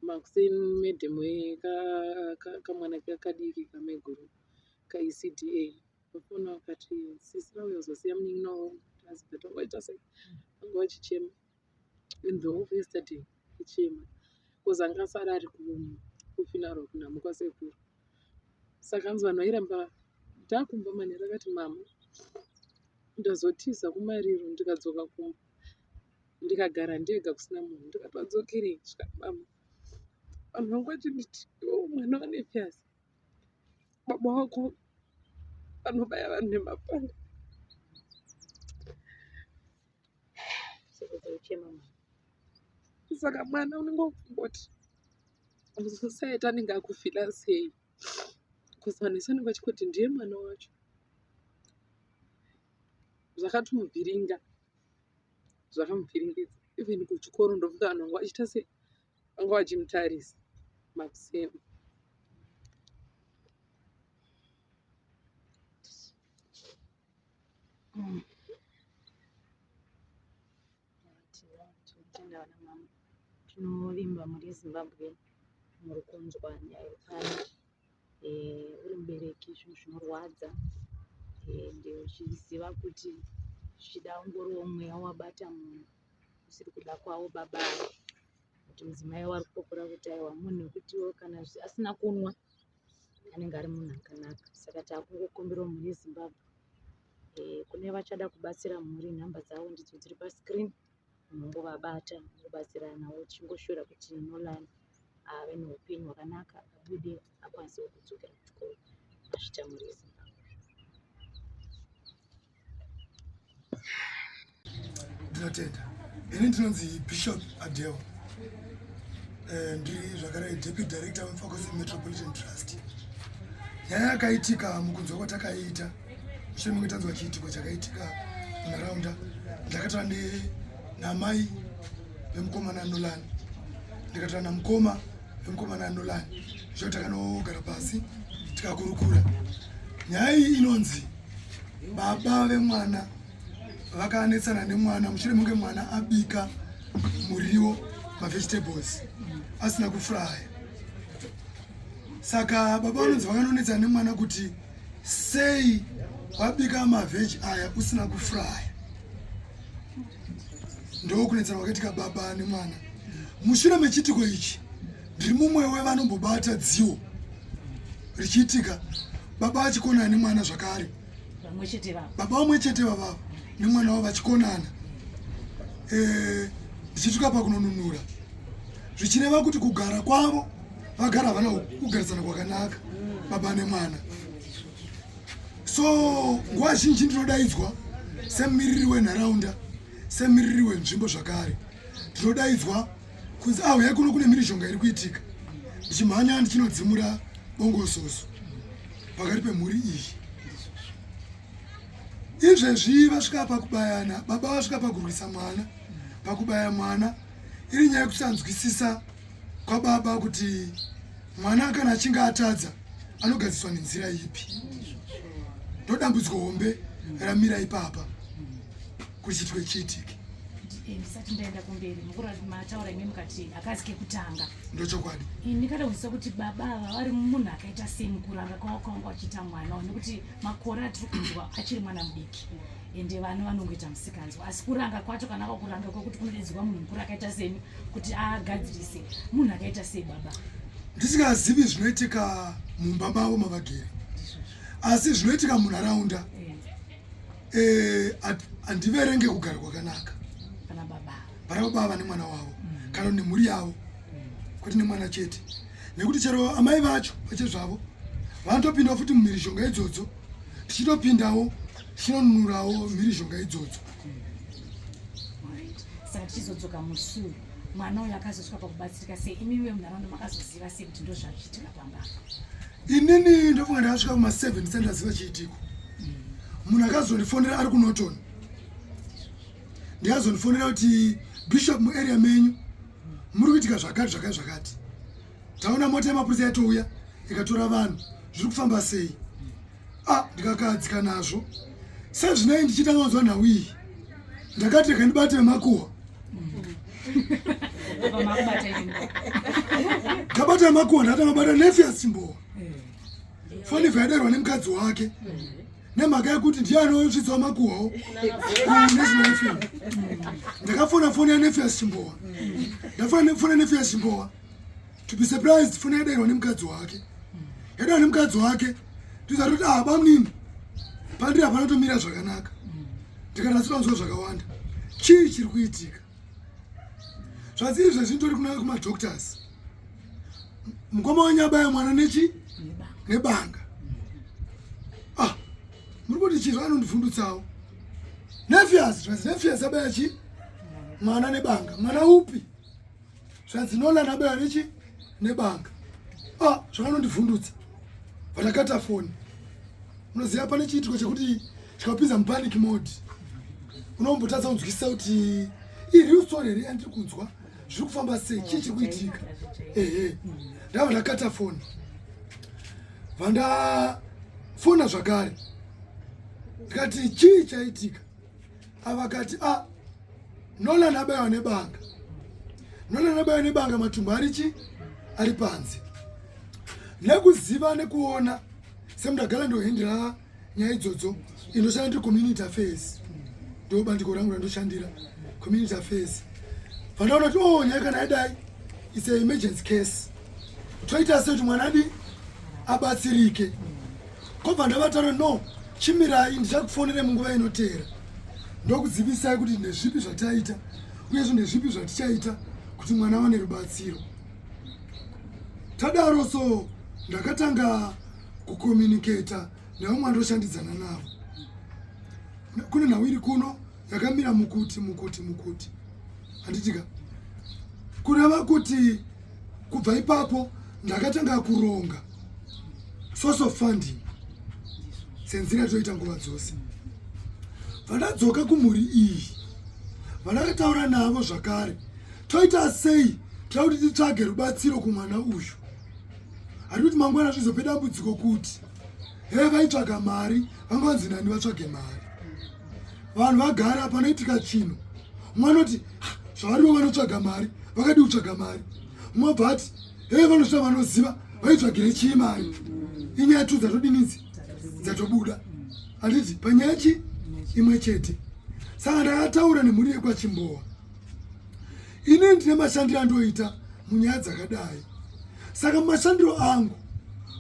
makuseni madam kamwana kadiki kamaiguru kaECDA vafona vakati sisi vauya kuzosiya munin'ina wavo husband wangu sei vanga vachichema in the whole yesterday ichema because anga asara ari kufuneral kunhamo kwasekuru saka hanzi vanhu vairamba takumba manheru akati mama ndazotiza kumariro ndikadzoka kumba ndikagara ndega kusina munhu ndikati wadzokerei zvikati mama vanhu vangu vachinditi iwewe mwana waNephias baba wako vanobaya vanhu nemapanga. Saka mwana unenge wakufunga kuti society anenge akufila sei because vanhu vese vanenge vachingoti ndiye mwana wacho. Zvakatomuvhiringa, zvakamuvhiringidza even kuchikoro ndofunga vanhu vanga vachiita sei vanga vachimutarisa makuseni. Tinotenda vana mama, tinovimba mhuri yeZimbabwe muri kunzwa nyaya iri pano. Uri mubereki zvinhu zvinorwadza ende uchiziva kuti zvichida ungoriwo mweya wabata munhu usiri kuda kwavo baba ava. Kuti mudzimai wari kupopora kuti aiwa munhu wekutiwo kana asina kunwa anenge ari munhu akanaka. Saka takungokumbirawo mhuri yeZimbabwe kune vachada kubatsira mhuri nhamba dzavo ndidzo dziri pascreen munongovabata mobatsiranawo tichingoshuvira kuti Nolan ave neupenyu hwakanaka abude akwanisewo kudzokera kuchikoro. Mazvita mhuri yeZimbabwe. Ndinotenda. Ini ndinonzi Bishop Adele. Ndiri zvakare Deputy Director weMufakose Metropolitan Trust. Nyaya yakaitika mukunzwa kwatakaita mushure menge tanzwa chiitiko chakaitika munharaunda, ndakataura namai vemukomana Nolan, ndikataura namukoma vemukomana Nolan. Zvo takanogara pasi tikakurukura. Nyaya iyi inonzi baba vemwana vakanetsana nemwana mushure munge mwana abika muriwo mavegetables asina kufraya. Saka baba vanonzi vakanonetsana nemwana kuti sei wabika mavheji aya usina kufraya. Ndokunetsana kwakaitika baba nemwana. Mushure mechiitiko ichi ndiri mumwe wevanombobata dziwo richiitika baba vachikonana nemwana zvakare, baba vamwe chete vavavo nemwana wavo vachikonana, ndichisvika pakunonunura, zvichireva kuti kugara kwavo vagara havana kugarisana kwakanaka baba nemwana. So nguva zhinji ndinodaidzwa semumiriri wenharaunda, semumiriri wenzvimbo zvakare, ndinodaidzwa kunzi ah, uyai kuno kune mhirizhonga iri kuitika. Ndichimhanya ndichinodzimura bongozozo pakati pemhuri iyi. Izvezvi vasvika pakubayana, baba vasvika pakurwisa mwana, pakubaya mwana, iri nyaya yekusanzwisisa kwababa kuti mwana kana achinge atadza anogadziswa nenzira ipi. Ndodambudziko hombe ramira ipapa kuti chiitiko chiitike. Ndisati ndaenda kumberi, mukura mataura imi mukati hakazi kekutanga. Ndochokwadi. Ndikada kunzwisisa kuti baba ava vari munhu akaita sei mukuranga kwavo kwavanga vachiita mwana, nekuti makore atiri kunzwa achiri mwana mudiki, ende vana vanongoita musikanzwa, asi kuranga kwacho kana kwakuranga kwekuti kunodaidzwa munhu mukuru akaita semi kuti agadzirise, munhu akaita sei baba? Ndisingazivi zvinoitika mumba mavo mavagere, asi zvinoitika munharaunda handiverenge kugara kwakanaka pana baba vane mwana wavo kana nemhuri yavo, kwete nemwana chete, nekuti chero amai vacho pachezvavo vanotopindawo futi mumhirizhonga idzodzo, tichitopindawo tichinonunurawo mhirizhonga idzodzo. Saka tichizodzoka musi mwana uyu akazosvika pakubatsirika sei, imi vemunharaunda makazoziva sei kuti ndozvachiitika pamba? Inini ndofunga ndakasvika kuma7 ndisati ndaziva chiitiko. Munhu akazondifonera ari kuNorton, ndikazondifonera kuti bishop, muarea menyu muri kuitika zvakati zvakati zvakati, taona mota yemapurisa yatouya ikatora vanhu, zviri kufamba sei? Ah, ndikakadzika nazvo. Sezvinei ndichitanga kunzwa nhau iyi, ndakati rega ndibate vemakuhwa. Ndabata vemakuhwa, ndatanga bata Nefias Chimbowa. Foni yaidairwa nemukadzi wake, nemhaka yekuti ndiye anosvitsawo makuhwawo kuNational FM. Ndakafona foni yaNefias Chimbowa, ndafona foni yaNefias Chimbowa, to be surprised, foni yaidairwa nemukadzi wake, yadairwa nemukadzi wake. Ndizati kuti ah, bamunini, pandiri hapana tomira zvakanaka. Ndikati asi vanzwa zvakawanda, chii chiri kuitika? Zvanzi izvezvi nditori kuna kumadoctors, mukoma wanyabaya mwana nechi nebanga. Ah, muri kuti chii? Zvaanondivhundutsawo Nefias. Zvanzi Nefias abaya chi mwana nebanga. Mwana upi? Zvanzi Nolan abaya nechi nebanga. Ah, zvakanondivhundutsa, vandakata foni. Unoziva pane chiitiko chekuti chikapinza mupanic mode, unombotadza kunzwisisa kuti ireal story here yandiri kunzwa, zviri kufamba sei, chii chiri kuitika. Ehe, ndabva ndakata foni, vandafona zvakare, ndikati chii chaitika? Avakati a ah, Nolan abayiwa nebanga, Nolan abayiwa nebanga, matumbu ari chi ari panze. Nekuziva nekuona semundagara ndohendera nyaya idzodzo, inoshanda ndiri community affairs, ndo bandiko rangu randoshandira, community affairs. Vandaona kuti oh, nyaya kana yadai, it's a emergency case, toita sei kuti mwana adi abatsirike? Kobva ndavataura, no, chimirai, ndichakufonerai munguva inoteera, ndokuzivisai kuti ndezvipi zvataita uyezve ndezvipi zvatichaita kuti mwana awane rubatsiro. Tadaro so ndakatanga kucommunicata nevamwe vandoshandidzana navo. Kune nhau iri kuno yakamira mukuti mukuti mukuti, handitika? Kureva kuti kubva ipapo ndakatanga kuronga source of funding senzira yatoita nguva dzose. Vandadzoka kumhuri iyi, vandakataura navo zvakare, toita sei? Tinoda kuti titsvage rubatsiro kumwana uyu. Hati kuti mangwana zvizope dambudziko kuti he vaitsvaga mari vanga vanzi nani vatsvage mari. Vanhu vagara panoitika chinhu mumwe anoti zvavarivo vanotsvaga mari vakadii kutsvaga mari mumwe abva ati he vanosvita vanoziva vaitsvagire chii mari inyaya tu dzatodinidzi dzatobuda handiti panyaya chi imwe chete saka ndakataura nemhuri yekwachimbowa ini ndine mashandiro andoita munyaya dzakadai saka mumashandiro angu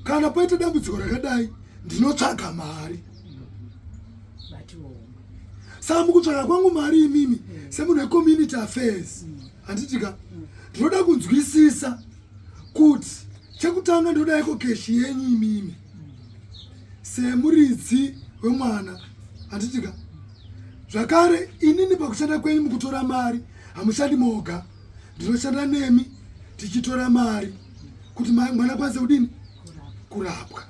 kana paita dambudziko rakadai ndinotsvaga mari saka mukutsvaga kwangu mari imimi semunhu wecommunity affairs handitika ndinoda kunzwisisa kuti chekutanga ndoda iko keshi yenyu imimi semuridzi wemwana handitika zvakare inini pakushanda kwenyu mukutora mari hamushandi moga ndinoshanda nemi tichitora mari kuti mwana akwanise kudini kurapwa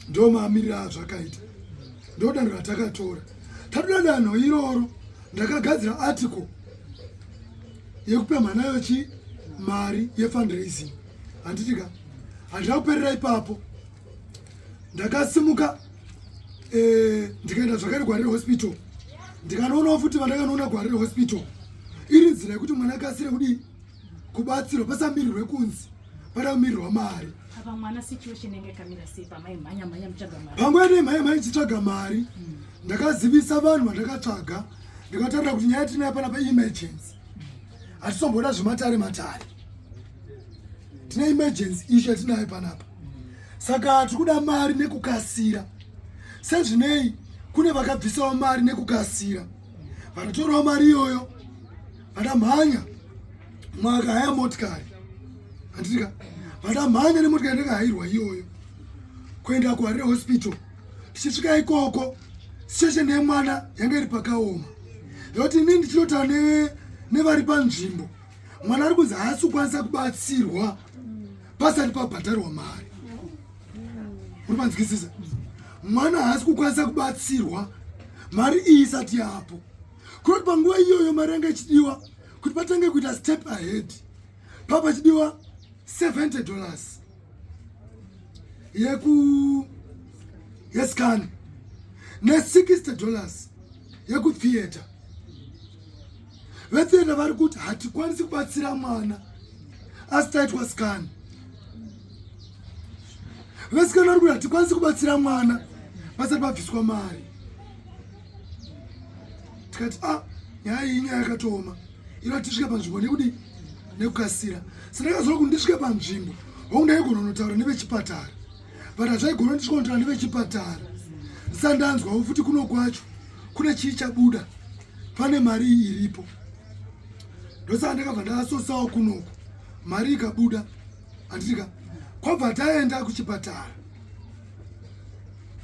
ndo mamiriro azvakaita ndo danho ratakatora tatoda danho iroro ndakagadzira article yekupa mhana yochi mari yefundraising handitika handina kuperera ipapo ndakasimuka eh, ndikaenda zvakare gwarire hospital ndikanoonawo futi vandakanoona gwarire hospital iri nzira yekuti mwana akasire kudii kubatsirwa pasamirirwe kunzi pada kumirirwa mari apa mwana situation yange yakamira sei pamaimhanya mhanya mutsvaga mari panguva yataimhanya mhanya ichitsvaga mari ndakazivisa vanhu vandakatsvaga ndikataura kuti nyaya yatinayo panapa emergency hatisomboda zvematare matare tine emergency issue yatinayo panapa saka tiri kuda mari nekukasira sezvinei kune vakabvisawo mari nekukasira vanotorawo mari iyoyo vandamhanya mwakahaya motikari handitika vandamhanya nemotikari ndakahairwa iyoyo kuenda kuharire hospital tichisvika ikoko situation yemwana yanga iri pakaoma yekuti inini ndichinotaura nevari panzvimbo mwana ari kunzi haasi kukwanisa kubatsirwa pasati pabhadharwa mari uri panzwisisa mwana haasi kukwanisa kubatsirwa mari iyi isati yapo kunoti panguva iyoyo mari yanga ichidiwa kuti patange kuita step ahead papachidiwa 70 dollars yeku yescan ne60 dollars yekutheatre vetheatre vari kuti hatikwanisi kubatsira mwana asi taitwa scan vesikana vari kuti hatikwanisi kubatsira mwana pasati pabviswa mari tikati a ah, nyaya iyi inyaya yakatooma ino tisvike panzvimbo nekudii nekukasira sandakazoona kuti ndisvike panzvimbo hongu ndaigona kunotaura nevechipatara but hazvaigona ndisvike kunotaura nevechipatara ndisandanzwawo futi kuno kwacho kune chii chabuda pane mari iyi iripo ndosaka ndakabva ndasosawo kunoku mari ikabuda handitika kwabva taenda kuchipatara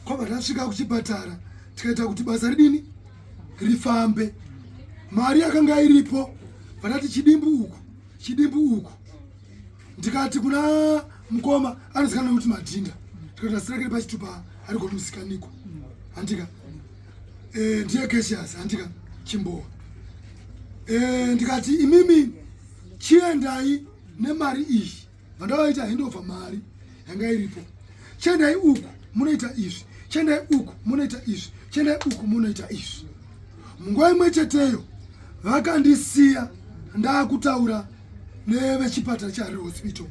kwabva tasvika kuchipatara tikaita kuti basa ridini rifambe mari yakanga iripo vandati chidimbu uku chidimbu uku ndikati kuna mukoma anozikanwa nekuti madhinda tikati asirakire pachitupa ari gomuzikaniko handika e, ndiye cassius handika chimbowa e, ndikati imimi chiendai nemari iyi vandavaita handover mari yanga iripo chiendai uku munoita izvi chiendai uku munoita izvi chiendai uku munoita izvi munguva imwe cheteyo vakandisiya ndakutaura nevechipatara cheharare hospital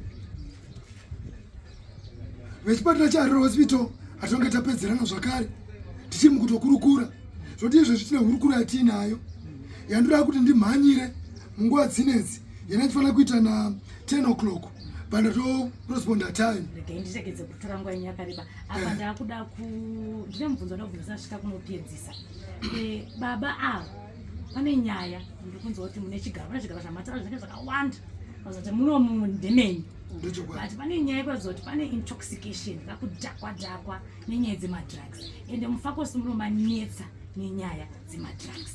vechipatara cheharare hospital hatinonge tapedzerana zvakare tichiri mukutokurukura zvoti izvezvi tine hurukuro yatiinayo yandoda kuti ndimhanyire munguva dzinedzi yena ndifanira kuita na 10 o'clock but ndatoresponda time regai ndiregedze kutora nguva yenyu yakareba apa ndakuda ku ndine mubvunzo nda kubvunza svika kunopedzisa eh, baba ava pane nyaya ndikunzwa kuti mune chigaro pane zvigaro zvamatara zvinenge zvakawanda kuti muno mundemenyu but pane nyaya yekuratidza kuti pane intoxication vakudhakwa dhakwa nenyaya dzemadrugs ende mufakosi munomanetsa nenyaya dzemadrugs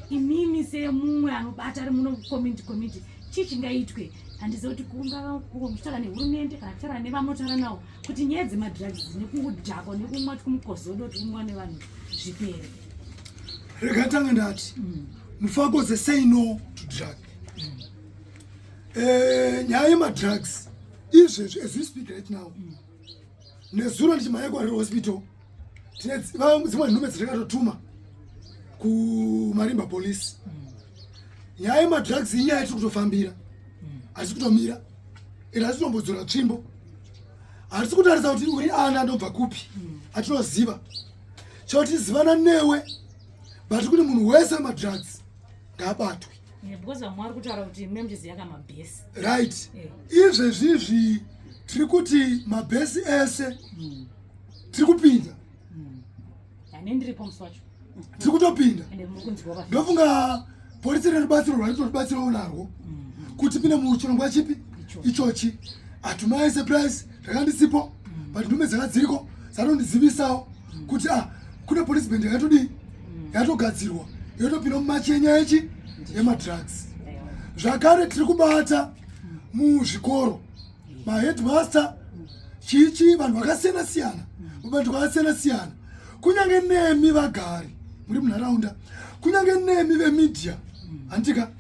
imimi semumwe anobata ari muno community community chii chingaitwe handiziva kuti kungava muchitaura nehurumende kana kutaura nevamunotaura nawo kuti nyaya dzemadrugs nekudhakwa nekumwa twumukozodo twumwa nevanhu zvipere rega tange ndati mm. mufakoze say no to drug mm. Eh, nyaya yemadrugs izvezvi as we speak right now nezuro ndichimhanya kuharare hospital tine dzimwe nhume dzatakatotuma kumarimba police. Nyaya yemadrugs inyaya yatiri kutofambira, hatisi kutomira ende hatisi kutombodzora tsvimbo, hatisi kutarisa kuti uri ana anobva kupi. Atinoziva chotizivana newe, but kuti munhu wese wemadrugs ngaabatwe. Because vamwe vari kutaura kuti muchiziva kamabhesi. Right. Izvezvizvi tiri kuti mabhesi ese tiri kupinda. Ane ndiripo musi wacho. Tiri kutopinda. Ende muri kunzwa pa Ndofunga polisi ine rubatsiro rwaitotibatsirawo narwo kuti pinde muchirongwa chipi ichochi. Hatumai surprise, zvakandisipo, but ndume dzanga dziriko dzanondizivisawo kuti ah, kune police band yakatodii, yatogadzirwa, yotopinda mumachenya echi yemadrugs. Zvakare tiri kubata muzvikoro, maheadmaster, chichi, vanhu vakasiyana siyana, mabandiko akasiyana siyana, kunyange nemi vagari muri munharaunda, kunyange nemi vemedia, handika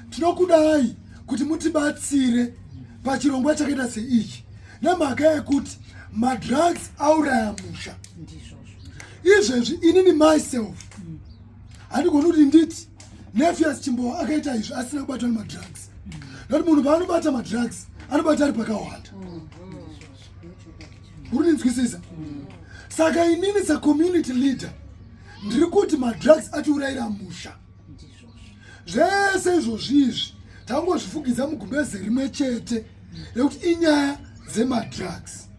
tinokudai kuti mutibatsire pachirongwa chakaita seichi, nemhaka yekuti madrugs auraya musha. Izvezvi inini myself handigoni kuti nditi Nefias Chimbowa akaita izvi asina kubatwa nemadrugs, nokuti munhu paanobata madrugs anobata ari pakawanda. Uri kundinzwisisa? Saka inini secommunity leader ndiri kuti madrugs atiurayira musha. Zvese izvozvi izvi tangozvifugidza mugumbeze rimwe chete rekuti inyaya dzemadrugs.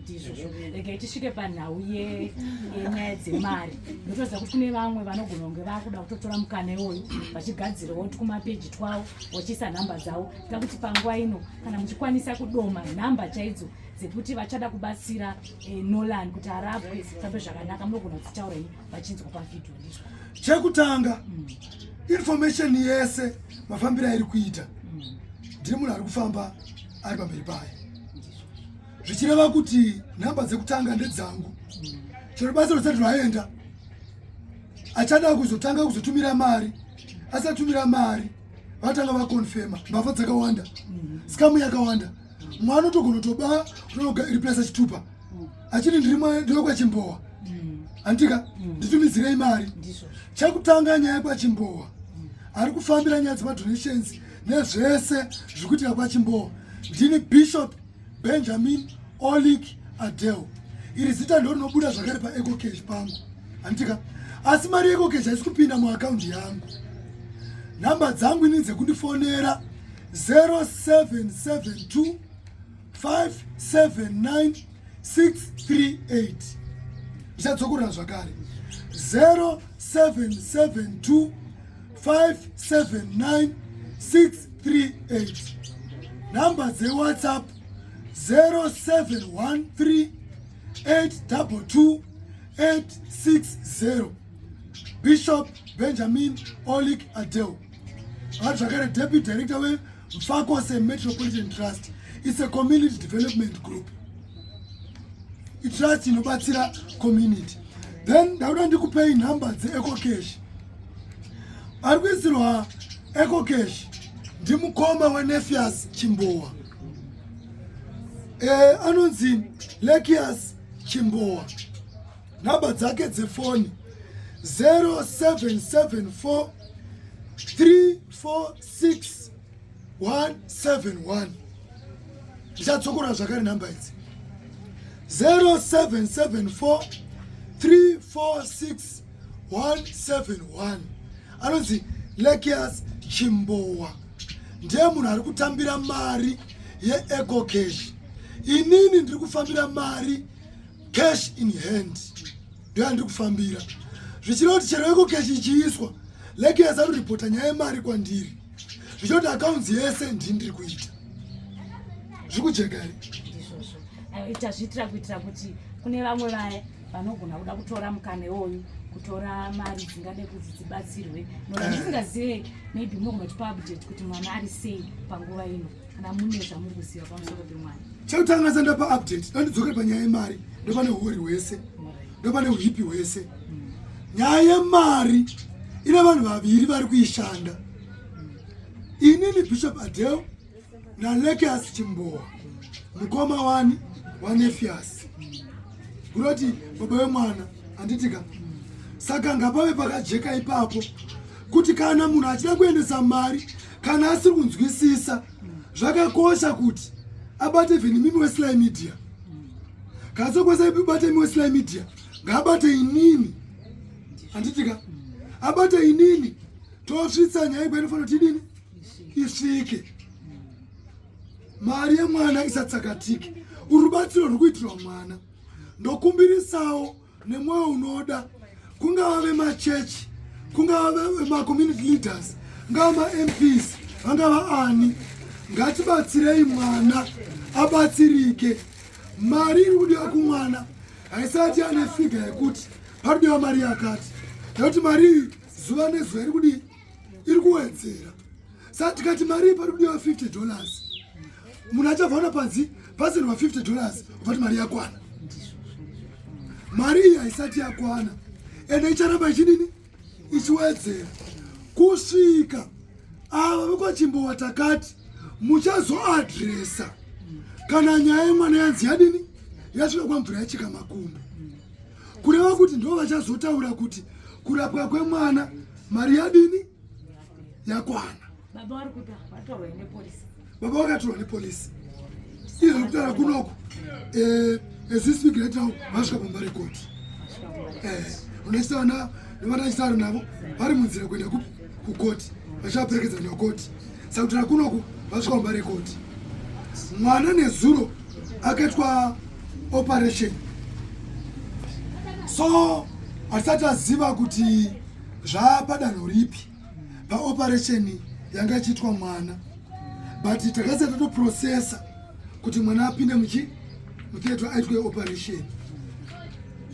Ndizvozvo. Regai tisvike panhau yenyaya dzemari. Ndotoziva kuti kune vamwe vanogona kunge vakuda kutotora mukana iwoyu vachigadzirawo tukumapeji twavo vachiisa nhamba dzavo. Tida kuti panguva ino kana muchikwanisa kudoma nhamba chaidzo dzekuti vachada kubatsira Nolan kuti arapwe fambe zvakanaka, munogona kudzitaura imi vachinzwa pavhidhiyo. Ndizvo. Chekutanga, information yese mafambiro airi kuita, ndiri munhu ari kufamba ari pamberi payo, zvichireva kuti nhamba dzekutanga ndedzangu. Chero basa rusati rwaenda, achada kuzotanga kuzotumira mari, asatumira mari vatanga vakonfema. Mbavha dzakawanda, scam yakawanda. Mwana unotogona kutoba, unoreplace chitupa achiti ndiri kwachimbowa, handika nditumidzirei mari. Chekutanga, nyaya yekwachimbowa, ari kufambira nyaya dzemadonations nezvese zviri kuitika kwachimbowa ndini Bishop Benjamin Olik Adel. Iri zita ndo rinobuda zvakare paEcocash pangu, handitika? Asi mari yeEcocash haisi kupinda muakaundi yangu. Nhamba dzangu ini dzekundifonera 0772 579 638. Ndichadzokorora zvakare, 0772 579 638. Nhamba dzewhatsapp 0713 822 860. Bishop Benjamin Olik Adel, vari zvakare deputy director weMufakose Metropolitan Trust. It's a community development group, itrust inobatsira community. Then ndakuda ndikupei nhamba dzeEcocash. Ari kuisirwa EcoCash ndimukoma weNefias Chimbowa, anonzi Lekias Chimbowa. Nhamba dzake dzefoni 0774 346 171. Ndichadzokorora zvakare nhamba idzi, 0774 346 171. Anonzi Lekias Chimbowa, ndiye munhu ari kutambira mari yeEcocash. Inini ndiri kufambira mari cash in hand, ndoyandiri kufambira, zvichireva kuti chero EcoCash ichiiswa, Lekias anoripota nyaya yemari kwandiri, zvichireva kuti accounts yese ndini ndiri kuita. Zviri kujeka here? Ndizvozvo. Tazviitira kuitira kuti kune vamwe vaya vanogona kuda kutora mukana iwoyu kutora mari dzingade kuti dzibatsirwe noda. Ndisingazive, maybe munogona kutipa update kuti mwana ari sei panguva ino, kana mune zvamuri kuziva pamusoro pemwana. Chekutanga sandapa update, dandidzokere panyaya yemari, ndopane huori hwese, ndopane uipi hwese. Nyaya yemari ine vanhu vaviri vari kuishanda, inini Bishop Adel. naLekias Chimbowa mukoma wani waNefias kuroti baba wemwana handitika. Saka ngapave pakajeka ipapo kuti kana munhu achida kuendesa mari kana asiri kunzwisisa zvakakosha kuti abate even mimi weSly Media. Kana sokwanisa ibate mimi weSly Media, ngaabate inini handitika, abate inini tosvitsa nyaya ikwainofanira kuti idini isvike. Mari yemwana isatsakatike, urubatsiro ruri kuitirwa mwana. Ndokumbirisawo nemwoyo unoda, kungava vemachechi, kungava vemacommunity leaders, ngava maMPs, vangava ani, ngatibatsirei mwana abatsirike. Mari iri kudiwa kumwana haisati ane figure yekuti parikudiwa mari yakati, nekuti mari iyi zuva nezuva iri kudii, iri kuwedzera. Saka tikati mari iyi pari kudiwa $50, munhu achabva ona panzi pasendwa $50, ubva ti mari yakwana. Mari iyi haisati yakwana, ende icharamba ichidini, ichiwedzera kusvika ava vekwaChimbowa takati muchazoadresa kana nyaya yemwana yanzi yadini, yasvika kwamvura yachika makumbo, kureva kuti ndo vachazotaura kuti kurapwa kwemwana mari yadini, yakwana. Baba vari kuita vatorwa nepolisi. Baba vakatorwa nepolisi izvo kutaura kunoku. As we speak right now vasvika pamba rekoti. Unochitaura nevandachitaura navo vari munzira kuenda kukoti, vachivaperekedza kuenda kukoti. Saka kutaura kunoku vasvika pamba rekoti. Mwana nezuro akaitwa operation, so hatisati aziva kuti zvaapadanho ripi paoperation yanga ichiitwa mwana, but takasati tatoprocessa kuti mwana apinde muchi mutheatre aitwe operation,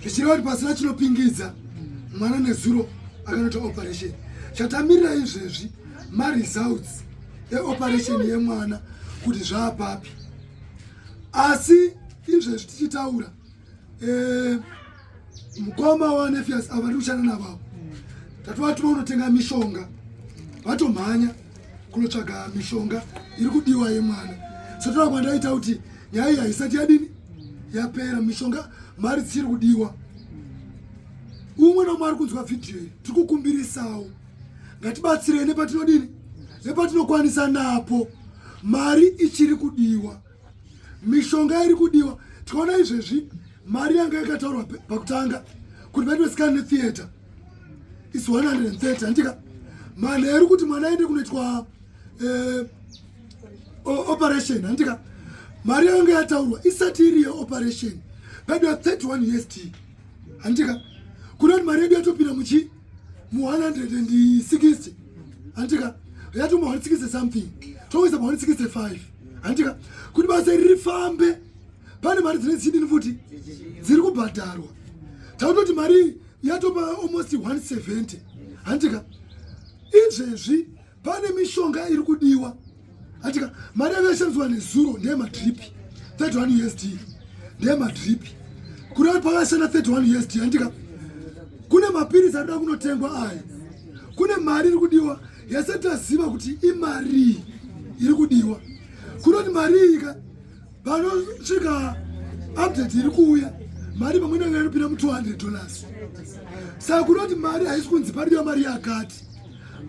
zvichireva kuti pasina chinopingidza mwana nezuro akanoita operation. Chatamirira izvezvi maresults eoperation yemwana kuti zvaapapi. Asi izvezvi tichitaura, mukoma waNefias ava ndiri kushanda navavo, tatovatuma kunotenga mishonga, vatomhanya kunotsvaga mishonga iri kudiwa yemwana. Sotora kwandaita kuti nyaya iyi haisati yadini, yapera. Mishonga, mari dzichiri kudiwa. Umwe nomwe ari kunzwa vhidhiyo iyi, tiri kukumbirisawo, ngatibatsirei nepatinodini, nepatinokwanisa napo. Mari ichiri kudiwa, mishonga iri kudiwa. Tikaona izvezvi mari yanga yakataurwa pakutanga kuti vaitwe scan netheatre is 130 handika. Manheru kuti mwana aende kunoitwa operation handika, mari yanga yataurwa isati iri yeoperation paidiwa 31 USD handika. Kunoti mari yedu yatopinda muchi mu160 handika, yatoma 160 something, toisa pa 165 handika. Kuti basa iri rifambe pane mari dzine dzichidini futi dziri kubhadharwa. Tautoti mari iyi yatopa almost 170 handika. Izvezvi pane mishonga iri kudiwa handika. Mari yanga yashandiswa nezuro ndeyemadrip, 31 USD ndeyemadrip, kureva pakashanda 31 USD handika. Kune mapirisi arikuda kunotengwa aya, kune mari iri kudiwa yasati taziva kuti imarii iri kudiwa. Kunoti mari iyi ka panosvika update iri kuuya, mari pamwe inenge inopinda mu$200. Saka kunoti mari haisi kunzi paridiwa mari yakati,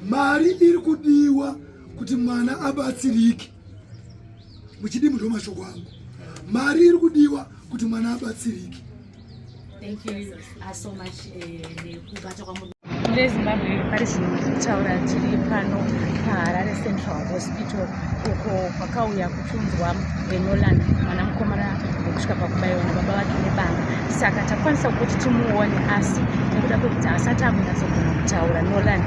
mari iri kudiwa kuti mwana abatsirike. Muchidimbu ndo mashoko angu, mari iri kudiwa kuti mwana abatsirike. Thank you so much nekubata kwamuri. Mune Zimbabwe, pari zvino kutaura tiri pano paHarare Central Hospital uko kwakauya kuchiunzwa Nolan, mwana mukomana wekusvika pakubayiwa nababa vake nebanga. Saka takwanisa kuti timuone, asi nekuda kwekuti asati akunyatsogona kutaura, Nolan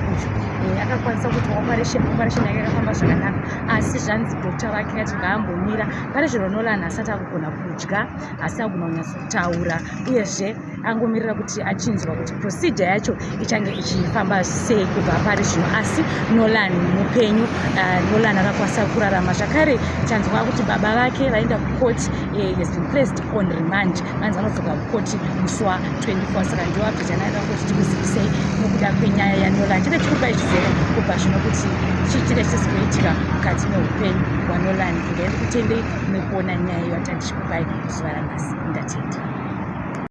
uyu akakwanisa kuti operation, operation yake yakafamba zvakanaka, asi zvanzi doctor vake ati ngaambomira. Pari zvino Nolan asati akugona kudya, asi agona kunyatsokutaura, uyezve angomirira kuti achinzwa kuti procedure yacho ichange ichifamba sei kubva pari zvino. Asi Nolan mupenyu. Nolan akakwanisa kurarama zvakare. Tanzwa kuti baba vake vaenda kucourt, has been placed on remand, vanzi vanodzoka kukoti musi wa24. Saka ndiwo update anaida kuti tikuzivisei nokuda. nekuda kwenyaya yaNolan. Tinenge tichikupai zvizere kubva zvino kuti chii chinenge chichisi kuitika mukati meupenyu hwaNolan. Regai ndikutendei nekuona nyaya iyo yatanga tichikupai zuva ranhasi. Ndatenda.